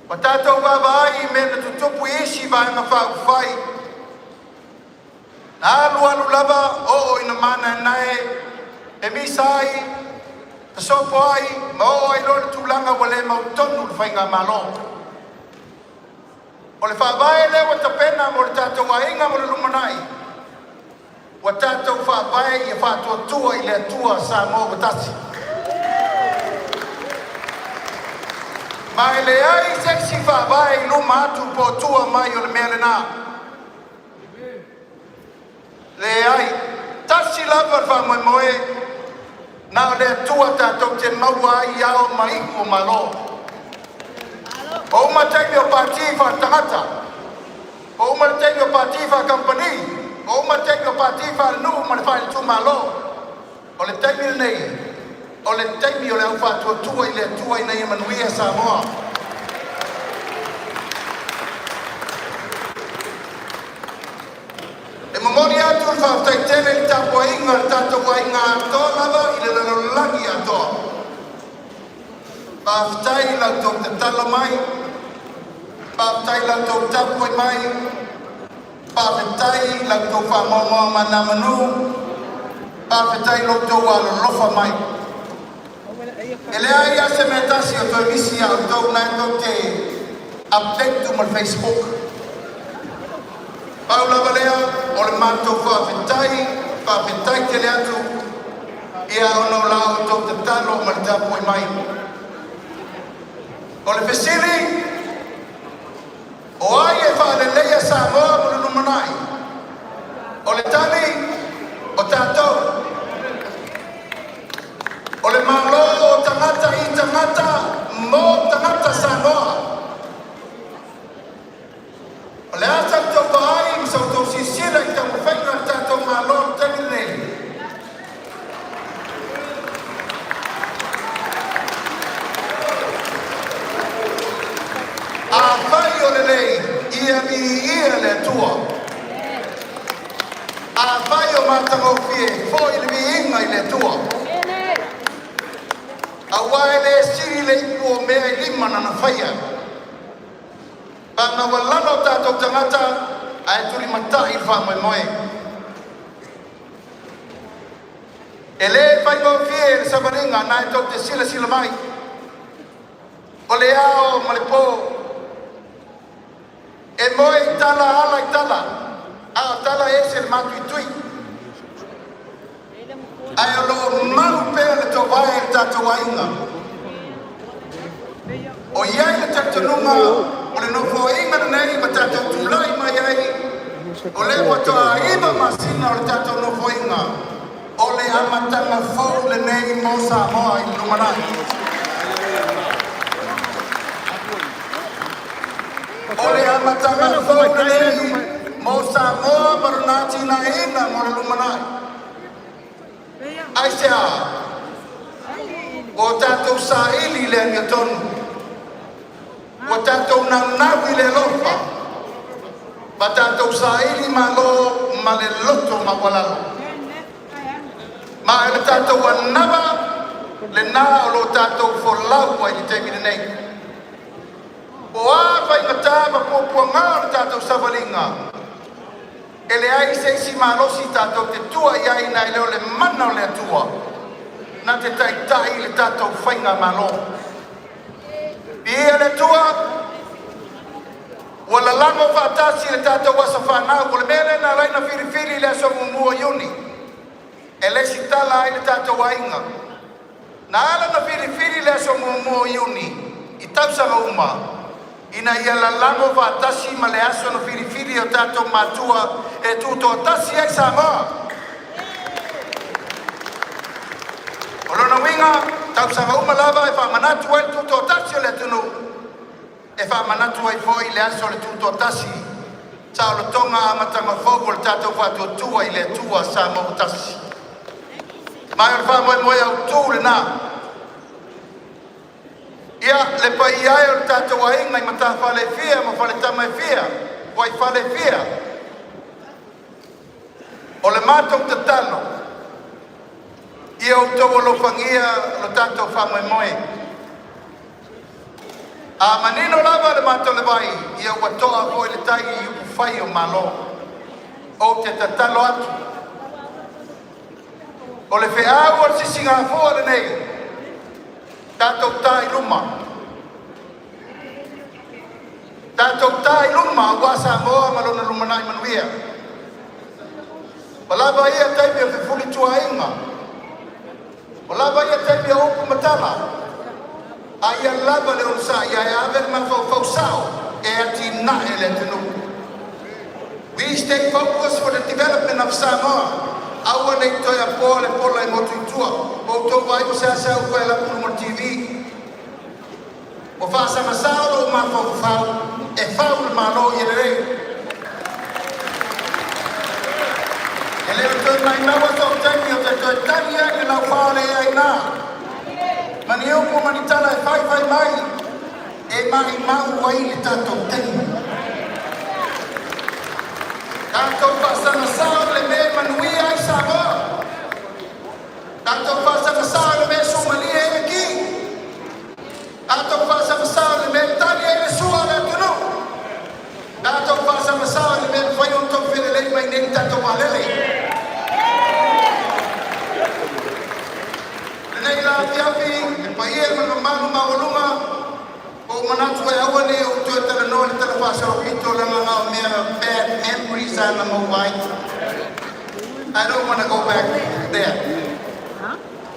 Ua tatou vaavaai i mea na tutupu i isi Vaega Faaupufai, na alu alu lava oo ina manainas, pemisa ai, fesopoai ma oo ai loa i le tulaga ua le mautonu le faigamalo. O le faavae lea ua tapena mo le tatou aiga mo le lumanai, ua tatou faavae ia faatuatua i le Atua Samoa ua tasi. Ma e leai se isi faavae i luma atu po o tua mai o le mea lena. Leai, tasi lava le faamoemoe, na o le Atua tatou te maua ai ao ma iu o Malo. Ua uma taimi o pati faaletagata, ua uma le taimi o pati faakamupani, ua uma le taimi o pati faalenuu ma le faaitumalo. O le taimi lenei, o le taimi o le au faatuatua i le Atua ina ia manuia Samoa. E momoli atu le faafetai tele i le tapuaiga a le tatou aiga atoa lava i le lalolagi atoa. Faafetai i la outou tatalo mai, faafetai i la outou tapuai mai, faafetai i la outou faanonogamanu, faafetai i lo outou alolofa mai. E leai lava se mea e tasi o toe misi ia outou, na tou te update uma i le Facebook. Pau lava lea o le matou faafetai. Faafetai tele atu ia ona o la outou tatalo ma le tapuai mai. O le fesili, o ai e faaleleia Samoa mo le lumanai? O le tali, o tatou. O le Malo o tagata i tagata mo tagata Samoa. O le a sa outou vaai ma sa outou silasila i taumafaiga a le tatou Malo i le taimi lenei? Afai o lelei, ia viia le Atua. Afai o matagofie, foi le viiga i le Atua. Aua e le sili le ipu o mea i lima na na faia, pe a maualalo o tatou tagata ae tulimatai i le faamoemoe. E le faigofie le savaliga na e tou te silasila mai, o le ao ma le po, e moe i tala ala i tala, a o tala e ese le matuitui. Ae o lo o malu pea le tauvae i le tatou aiga. O i ai le talitonuga o le nofoaiga lenei ma tatou tulai mai ai, o lea faatoa 9 masina o le tatou nofoaiga, o le amataga fou lenei mo Samoa i le lumanai. O le amataga fou lenei mo Samoa ma lona atinaeina mo le lumanai. Aisea? Ua tatou saili le amiotonu, ua tatou naunau i le alofa, ma tatou saili malo ma le loto maualalo. Ma o le tatou anava lena o lo o tatou folau ai i le taimi lenei. Po o a faigata ma puapuaga o le tatou savaliga, e leai se isi malosi tatou te tua i ai nai lo le mana o le Atua na te taitai le tatou faigamalo. Viia le Atua ua lalago faatasi le tatou aso fanau. O le mea lea na ala ai ona filifili le aso 1 o Iuni e lesitala ai le tatou aiga. Na ala ona filifili le aso 1 o Iuni i tausaga uma ina ia lalago faatasi ma le aso na filifili e o tatou matua e tutoatasi ai Samoa. O lona uiga, tausaga uma lava e faamanatu ai le tutoatasi o le atunuu, e faamanatu ai foi le aso o le tutoatasi, saolotoga amataga fou o le tatou faatuatua i le Atua Samoa ua tasi. Ma o le faamoemoe autu lena. Ia, le paia e o le tatou aiga i matafale e fia ma faletama e fia, fuaifale e fia, o le matou tatalo, ia outou alofagia lo tatou faamoemoe. A manino lava le mata o le vai, ia ua toa foi le tai i upufai o Malo. Ou te tatalo atu, o le feau a le Sisigafua lenei, tatou ta i luma, tatou ta i luma aua Samoa ma lona lumanai manuia. Ua lava ia taimi o fefulituaaiga, ua lava ia taimi o upu ma tala, a ia lava le onosai ae ave le mafaufau sao e atinae le atunuu. We stay focused for the development of Samoa. Aua nei toe apoa le pola e motu i tua. O outou vaai ua seasea upa e lapu mo le TV. Ua faasaga lou mafaufau e fau le Malo ia lelei. E le o toe maumau sou taimi ou te toe tali ai le laufa o le ai na. Ma ni upu ma ni tala e faifai mai, e maumau ai le tatou taimi. Tatou faasaga le mea e manuia ai Samoa. Tatou faasaga le mea e sumalie ai le ki. Tatou faasaga le mea e tali ai le sua a le atunuu. Tatou faasaga le mea e mafai ona outou felelei mai nei i tatou vaalele. Lenei la afiafi, le paia ma le mamalu maualuga, ua ou manatu e aua ne i ou toe talanoa i le tala faasolopito leaga na o mea bad memories ana maua ai. I don't want to go back there.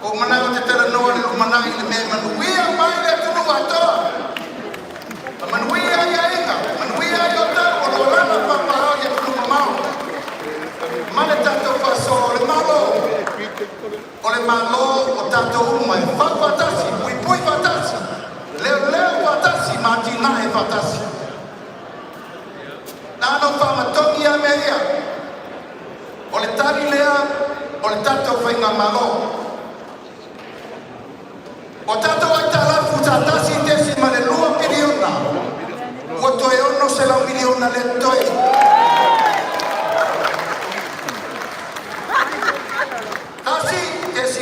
O mana o te tala noa le lumanai le mea manuia mai le atunuu atoa. A manuia i aiga, manuia i o tau, o lo lana papahao i atunuu mamao. Ma le tatou faasoa o le Malo, o le Malo o tatou uma e fau faatasi, puipui faatasi, leoleo faatasi ma atinae faatasi. Na ona ou faamatogi lava mea ia. O le tali lea o le tatou faigamalo. O tatou aitalafu sa 1.2 piliona, ua toe 600 miliona lea totoe.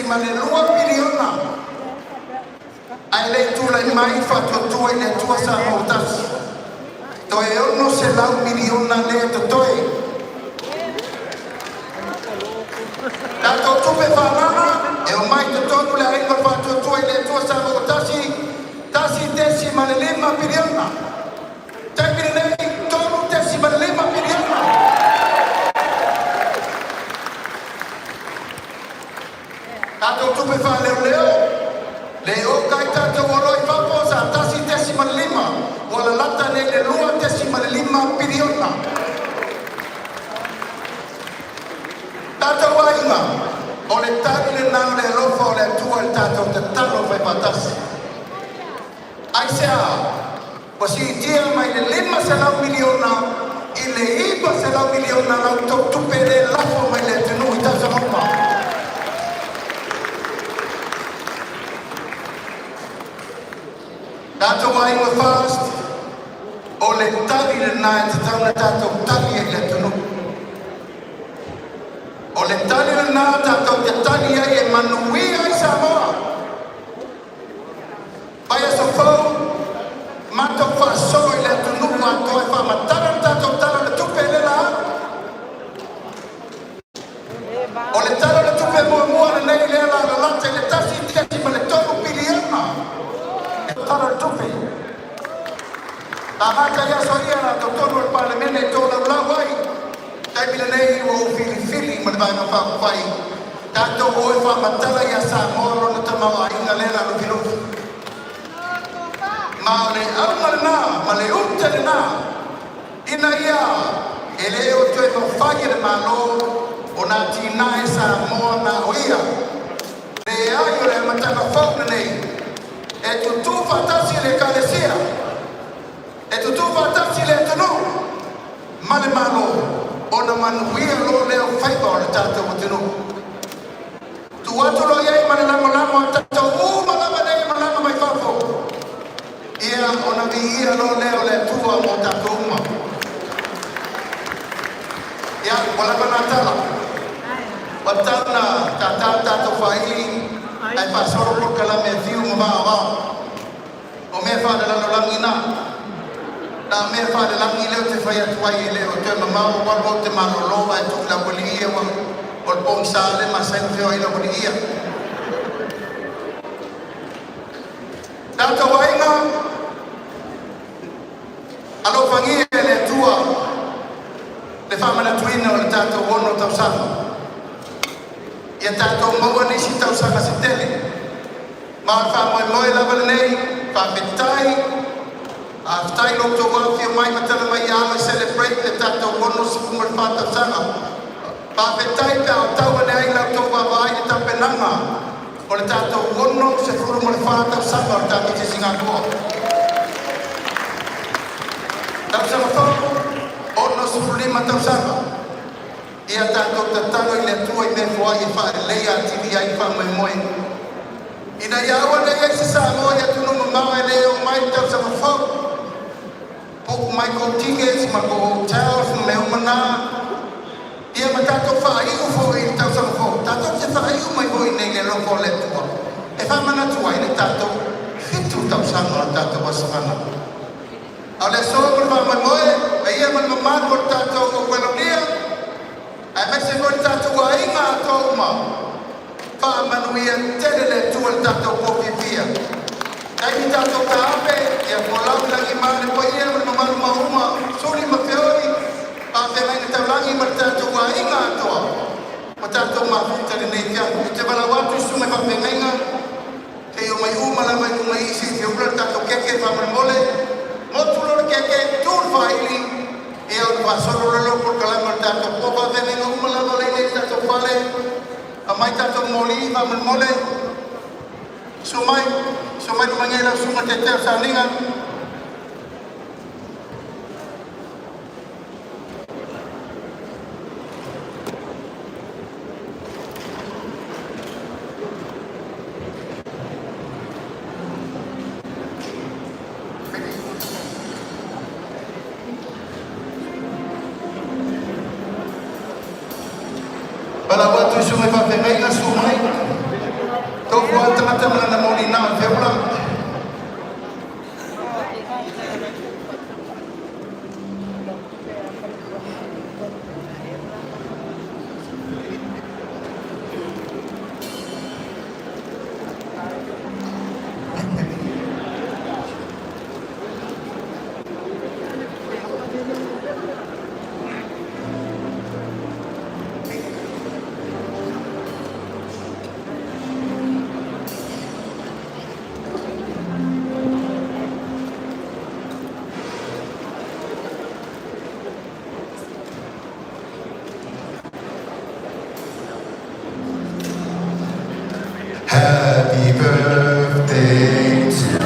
1.2 piliona. Ae le i tulai mai Faatuatua i le Atua Samoa ua Tasi. Toe 600 miliona lea totoe. Tatou tupe faaagaaga e omai totonu le aiga o le Faatuatua i le Atua Samoa ua Tasi, 1.5 piliona. Taimi lenei, 3.5 piliona. Tatou tupe faaleoleo le oka ai tatou oloa i fafo sa 1.5, ua lalata nei le 2.5 piliona. Tatou aiga, o le tali lena o le alofa o le Atua i le tatou tatalo fai faatasi. Aisea? Ua siitia mai le 500 miliona i le 900 miliona la outou tupe le lafo mai le atunuu i tausaga uma. Tatou aiga FAST, o le tali lena e tatau ona tatou tali ai i le atunuu. O le tali lena tatou te tali ai e manuia ai Samoa. Vaiaso fou, matou faasolo i le atunuu atoa e faamatala le tatou tala o le tupe lea la alu. O le tala o le tupe muamua lenei lea la lalata i le 1.3 piliona. Tala o le tupe. Amata i aso ia na totonu o le Palemene e tolaulau ai. Taimi lenei ua ou filifili ma le Vaega Faaupufai, tatou o e faamatala ia Samoa lona tamaoaiga lea la lufilufi. Ma o le auga lena ma le ute lena, ina ia e le o toe mafai e le Malo ona atinae Samoa na o ia. Leai, o le amataga fou lenei e tutū faatasi le Ekalesia, e tutū faatasi le atunuu ma le Malo, ona manuia loa lea o faiva o le tatou atunuu. Tuu atu loa i ai ma le lagolago a tatou uma lava nei e malaga mai fafo, ia ona viia loa lea o le Atua mo tatou uma. Ia, ua lava na tala. Ua tatau ona tatau tatou faili ae faasolo polokalame a Fiu ma Vao. O mea faalelalolagi na. Na o mea faalelagi lea ou te fai atu ai e le o toe mamao ua alu au te malolo ae tuu le aualii ia ua o le pogisa le masani feoai le aualii ia. Tatou aiga, alofagia e le Atua le faamanatuina o le tatou 60 tausaga. Ia tatou maua nisi tausaga se tele. Ma o le faamoemoe lava lenei, faafetai, faafetai lo outou afifio mai ma tala mai ia alo e celebrate le tatou 64 tausaga. Faafetai pe a o tau ane ai la outou vaavaai i le tapenaga o le tatou 64 tausaga o le tatou Sisigafua. Tausaga fou, 65 tausaga. Ia tatou tatalo i le Atua i mea foai e faaleleia atili ai le faamoemoe. Ina ia aua ne i i ai se Samoa i atunuu mamao e le oo mai le tausaga fou. Book mai kou tickets ma kou hotels ma mea uma na. Ia ma tatou faaiu foi i le tausaga fou. Tatou te faaiu mai foi nei i le alofa o le Atua. E faamanatu ai le tatou 7 tausaga o le tatou aso fanau. A o le aso ma le faamoemoe, paia ma le mamalu o le tatou aufailalaulia, aemaise foi le tatou aiga atoa uma. Faamanuia tele le Atua i le tatou po fiafia. Taimi tatou taape, ia folau i lagima le paia ma le mamalu mauma, suli ma feoi, faafeagaiga taulagi ma le tatou aiga atoa. Ma tatou mafuta i lenei afiafi. Ou te valaau atu i Susuga i Faafeagaiga se i omai uma lava i luga i i se i feula le tatou keke faamolemole. Motu loa le keke, tu le faili ia ona faasolo loa lea o le polokalame o le tatou po. O faafeagaiga uma lava o lea e i inei i le tatou fale, aumai tatou moli faamolemole. Susu mai, susu mai luma nei lau Susuga Tetea o le Sauniga. Valaau atu i Susuga i Faafeagaiga, susu mai, tofu a le tagata ma lana moli na o le feula. Happy birthday to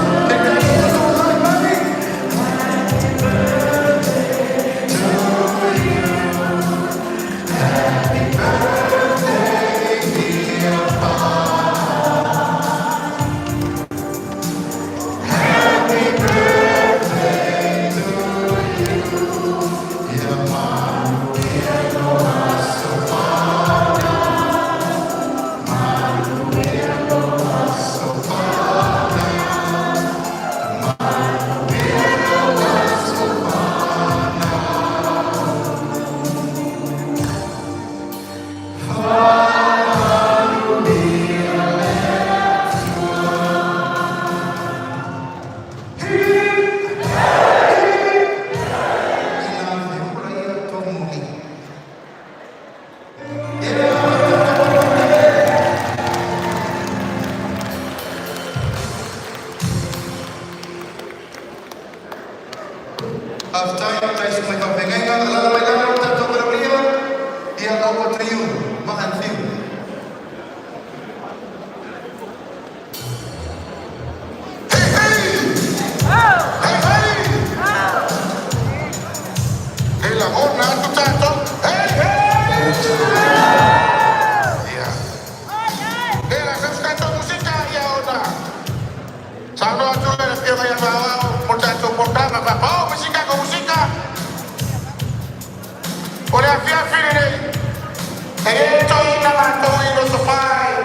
Faafetai i susuga i faafeagaiga. Alaala mai lalo le tatou valaaulia. Ia, over to you, Maa and Fiu. Hey, hey! Hey, hey! E lagona atu tatou. Hey, hey! Ia. E la sa tatou musika ia ona. Saunoa atu le afioga ia Maoao mo tatou polokalame fa'apao musika ko musika. O le afiafi lenei. E le toina matou i Lotofa'i.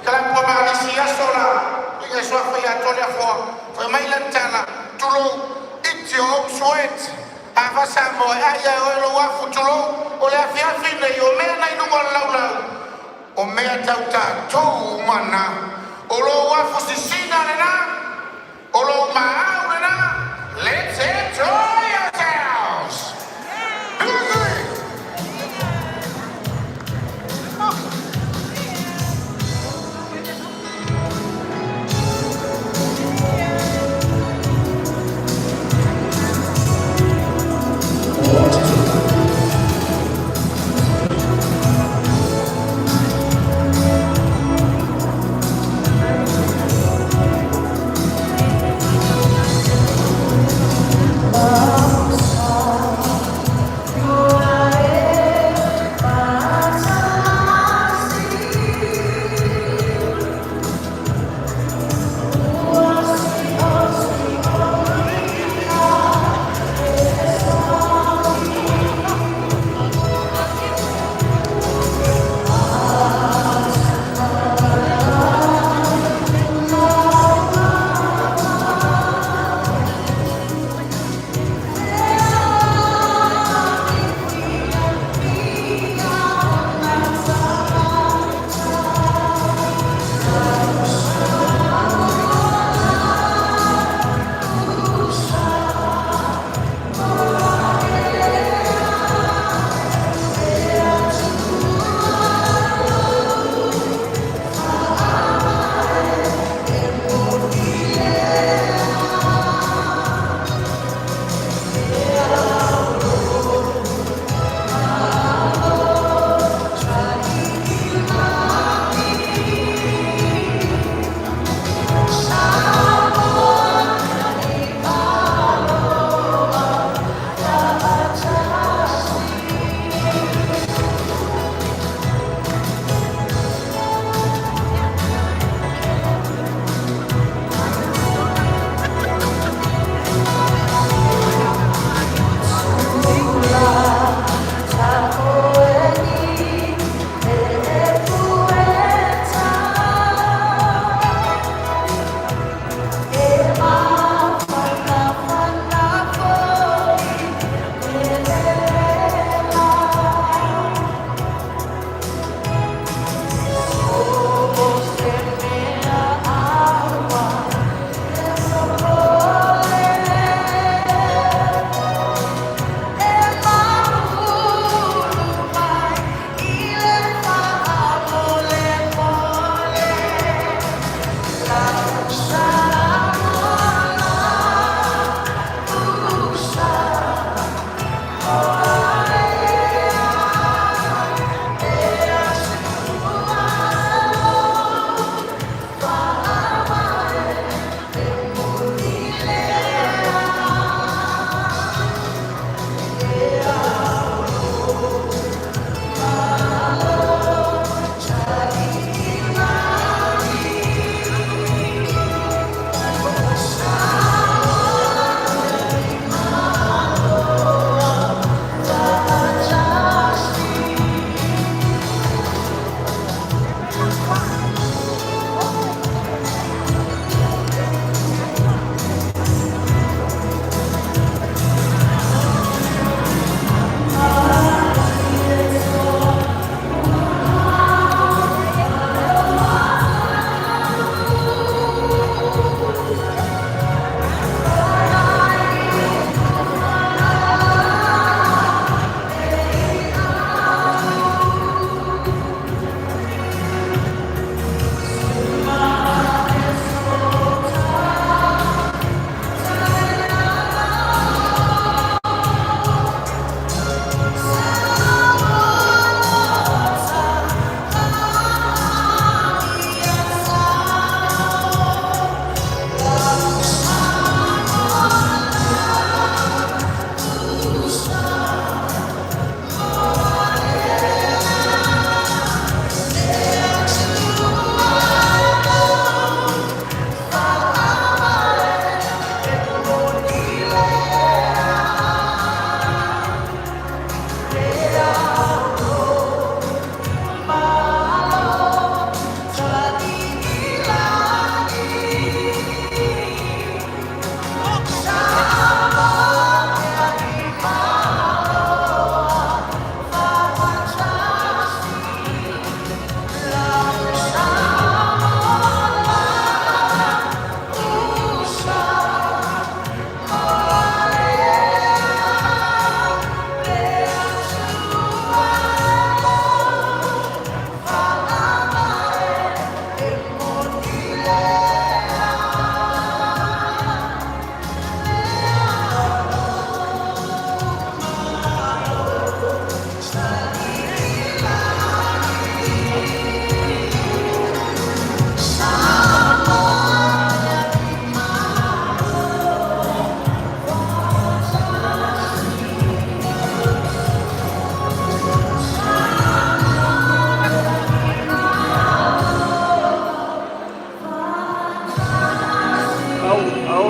Kalapu ma nisi aso la. Ia soafa ia tole afoa. Fai mai le tala. Tulou. It's your own sweat. Afa Samoa ai ia oe lou afu tulou. O le afiafi nei o mea nai luga o le laulau. O mea tau tatou mana. O lou afu sisina lena. O lou maau lena. Let's enjoy ourselves. Music!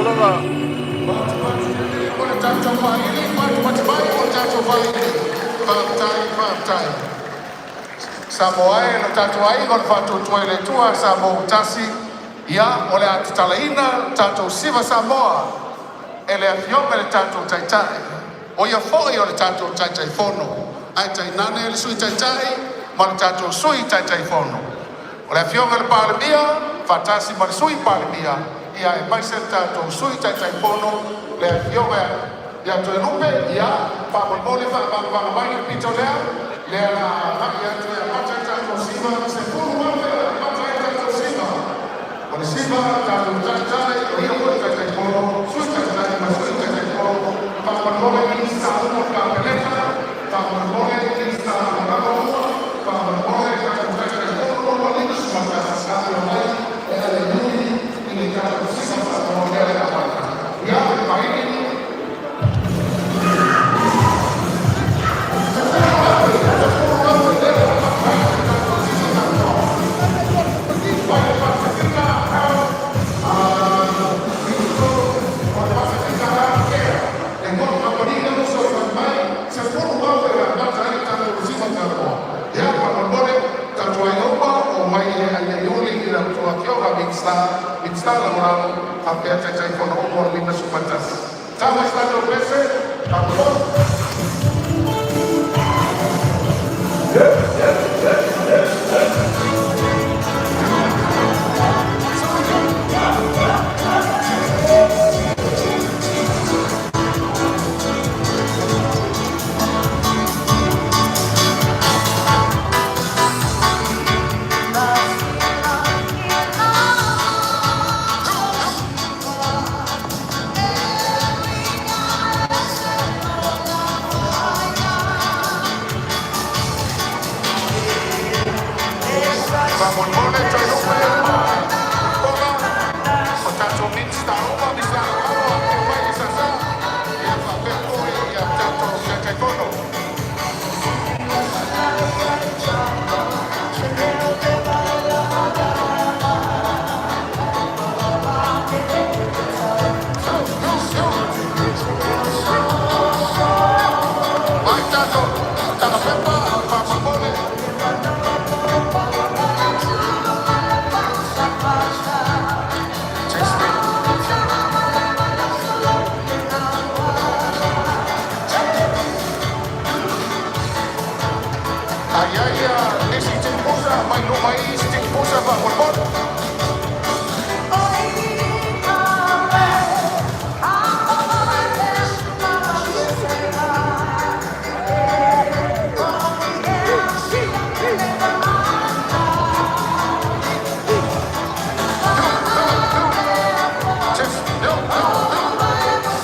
lava. O le tatou vaili, matimati mai o le tatou vaili. Faafetai, faafetai. Samoa e, lo tatou aiga o le Faatuatua i le Atua Samoa ua tasi, ia, o le a tatalaina le tatou Siva Samoa e le Afioga i le tatou Taitai, o ia foi o le tatou Taitaifono, ae tainane le Sui Taitai ma le tatou Sui Taitaifono. O le Afioga i le Palemia faatasi ma le Sui Palemia, ia aemaise le tatou Sui Taitaifono, le Afioga ia Toelupe. Ia, faamolemole faavagavaga mai le pito lea, lea la agai atu e amata ai tatou siva, 10,000 e amata ai tatou siva. O le siva tatou taitai, o ia foi le Taitaifono, Sui Taitai ma Sui Taitaifono. Faamolemole Minisita uma o le Kapeneta, faamolemole Minisita Lagolago uma, faamolemole tatou Taitaifono ma 51 afio mai e ale iuli i le tatou siva Samoa lea o le a amata. Ia, Vaili. Minisita Lagolago faapea Taitaifono uma o le 51. Tama i tatou pese, faamolemole. Faamolemole Toelupe ma Tupuola, o tatou Minisita uma, Minisita Lagolago, afifio mai i Sasa, ia faapea foi ia tatou Taitaifono. Mai tatou tagapepa, faamolemole. Testing. Ai ai ia nisi tipusa mai luma i isi tipusa faamolemole. Test, yo, yo, yo.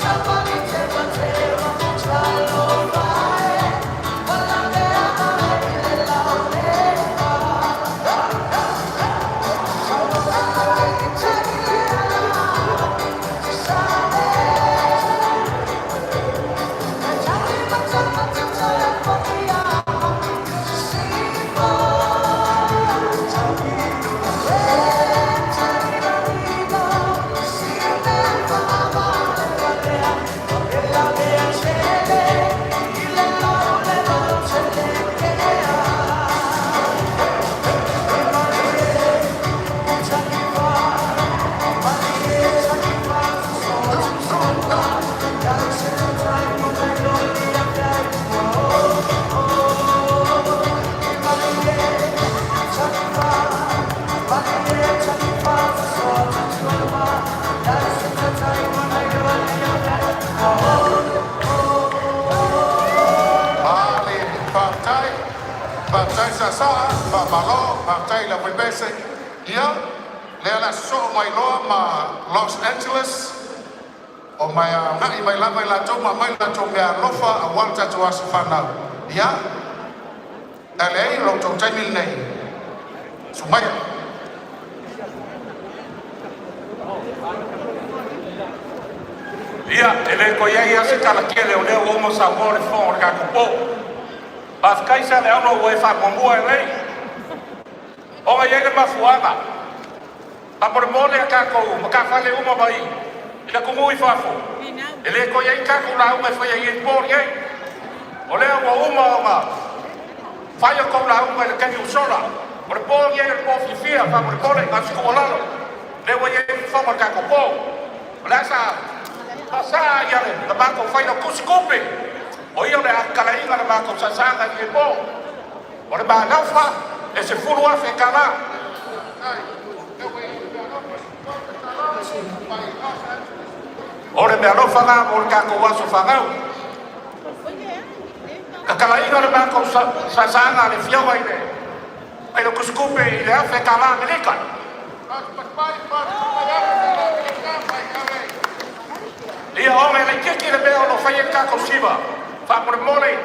Ale, faafetai, faafetai Sasa, faamalo, faafetai i le aufaipisinisi. Ia, lea la sosoo mai loa ma Los Angeles, o mai agai mai lava i latou ma mai latou mea alofa aua le tatou aso fanau. Ia, LA, lo outou taimi lenei. Sumaia. Ia, e le toe i ai lava se tala tele o lea ua uma saunoa le fofoga o le tatou po. Faafetai Saleaula ua e faamuamua e lei. Ona e i ai le mafuaaga. Faamolemole a tatou matafale uma mai I le atunuu i fafo, e le toe i ai ni tatou lauga e faia i inei i le po lenei. O lea ua uma ona fai a outou lauga i le taimi ua sola. O le po lenei o le po fiafia, faamolemole, na o se tuualalo, lea ua i ai le fofoga o le tatou po. O le a faasaa le matou failautusi tupe, o ia o le a tatalaina le matou saasaga i lenei po. O le meaalofa e $10,000. O le meaalofa lena mo le tatou aso fanau. Tatalaina le matou saasaga a le Afioga i le Failautusi Tupe i le $1,000 Amerika. Ia, ona e laitiiti le mea o lo o fai ai le tatou siva, faamolemole,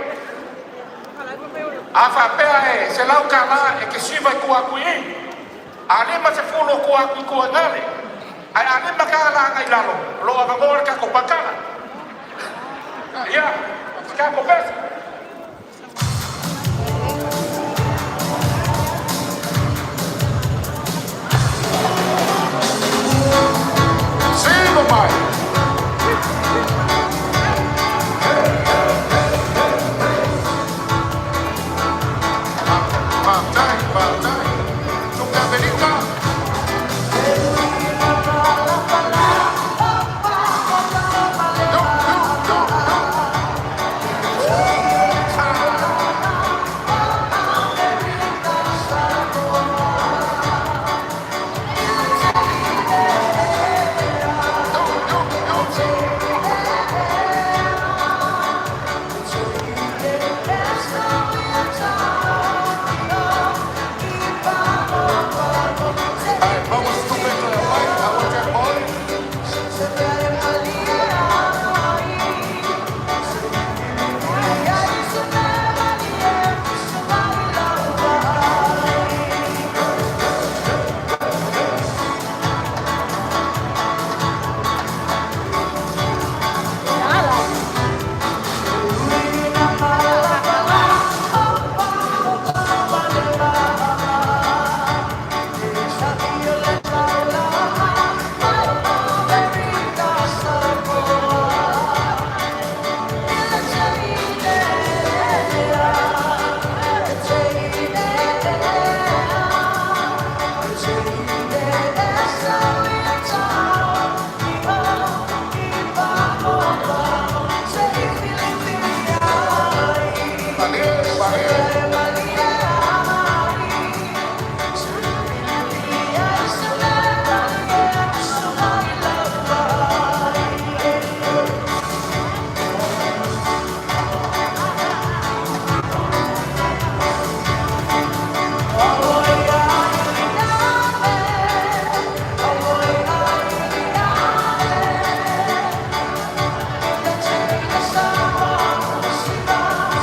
a faapea e $100 e te siva i tua atu i i, a 50 o tua atu i tua i ina ae a $5 agai i lalo, o lo o avanoa le tatou pakala. Ia, se tatou pese. Siva mai. Faafetai, faafetai. Tupe Amerika. Yo, yo, yo, yo. Ah. Yo, yo, yo. Ai, vamos tupe toe mai, a te boy. Malie, malie.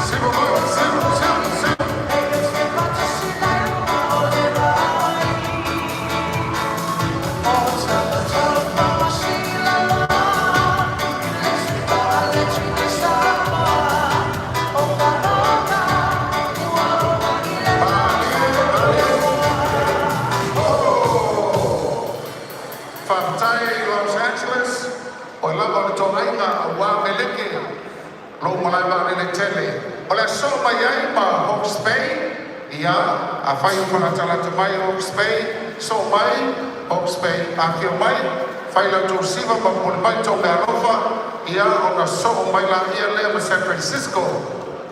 Siva mai, siva, siva, siva. Malie, malie. Faafetai i Los Angeles, o lava o le tolaiga auā meleke lou malae vaalele tele. O le aso mai ai ma Hawke's Bay, ia, afai o falatalata mai Hawke's Bay, so mai Hawke's Bay, afio mai, fai la outou siva ma momoli mai tou meaalofa, ia, ona soo mai laia lea ma San Francisco.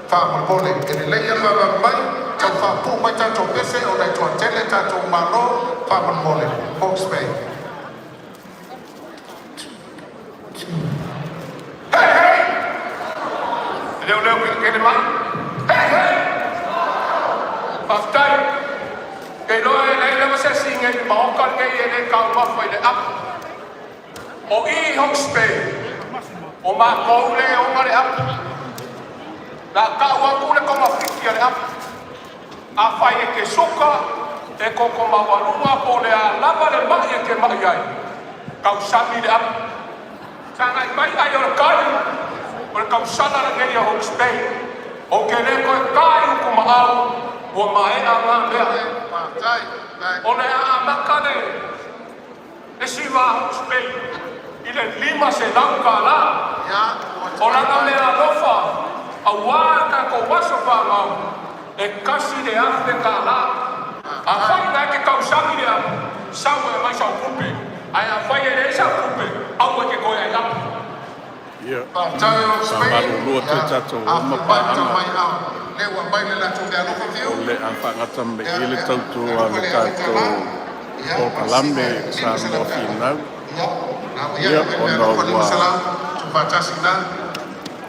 Faamolemole, e lelei le vavave mai, tau faapuu mai tatou pese ona e toatele tatou malo, faamolemole, Hawke's Bay. Hei, hei! Leo leo kele mai. Hei, hei! Faafetai. Ke iloa e leai lava se asi i le maoka lenei e le taumafa i le apu. O i Hawke's Bay, o matou le ona le apu. La tau atu le togafiti a le apu. Afai e te suka, e toto maualuga po o le a lava le mai e te mai ai, tausami le apu. Sagai mai ai o le kai, o le tausala lenei a Hawke's Bay. Ou te le toe ta i utumaau, ua maea ngā mea. Faafetai. O le a amata le siva a Hawke's Bay. I le $500. O lana mea alofa, auā le tatou aso fanau, e $1,000. Afai la e te tausami le apu, sau e aumai sau tupe. Ae afai e leai sau tupe, aua e te toe aiapu. Ia, faamalulu atu i tatou uma paaga o le a faagata mai i le tautua a le tatou polokalame Samoa Finau. Ia, ona ua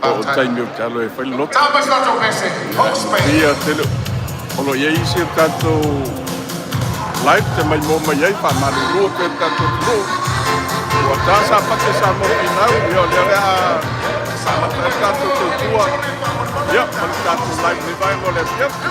oo taimi o te alo e fai le loto. Ia tele o lo o i ai isi o tatou live te maimoa mai ai faamalulu atu e le tatou atunuu. Ua ta Sapate Samoa Finau, ia o lea o le a amata ai le tatou tautua. Ia, ma le tatou live i le vaega o le afiafi.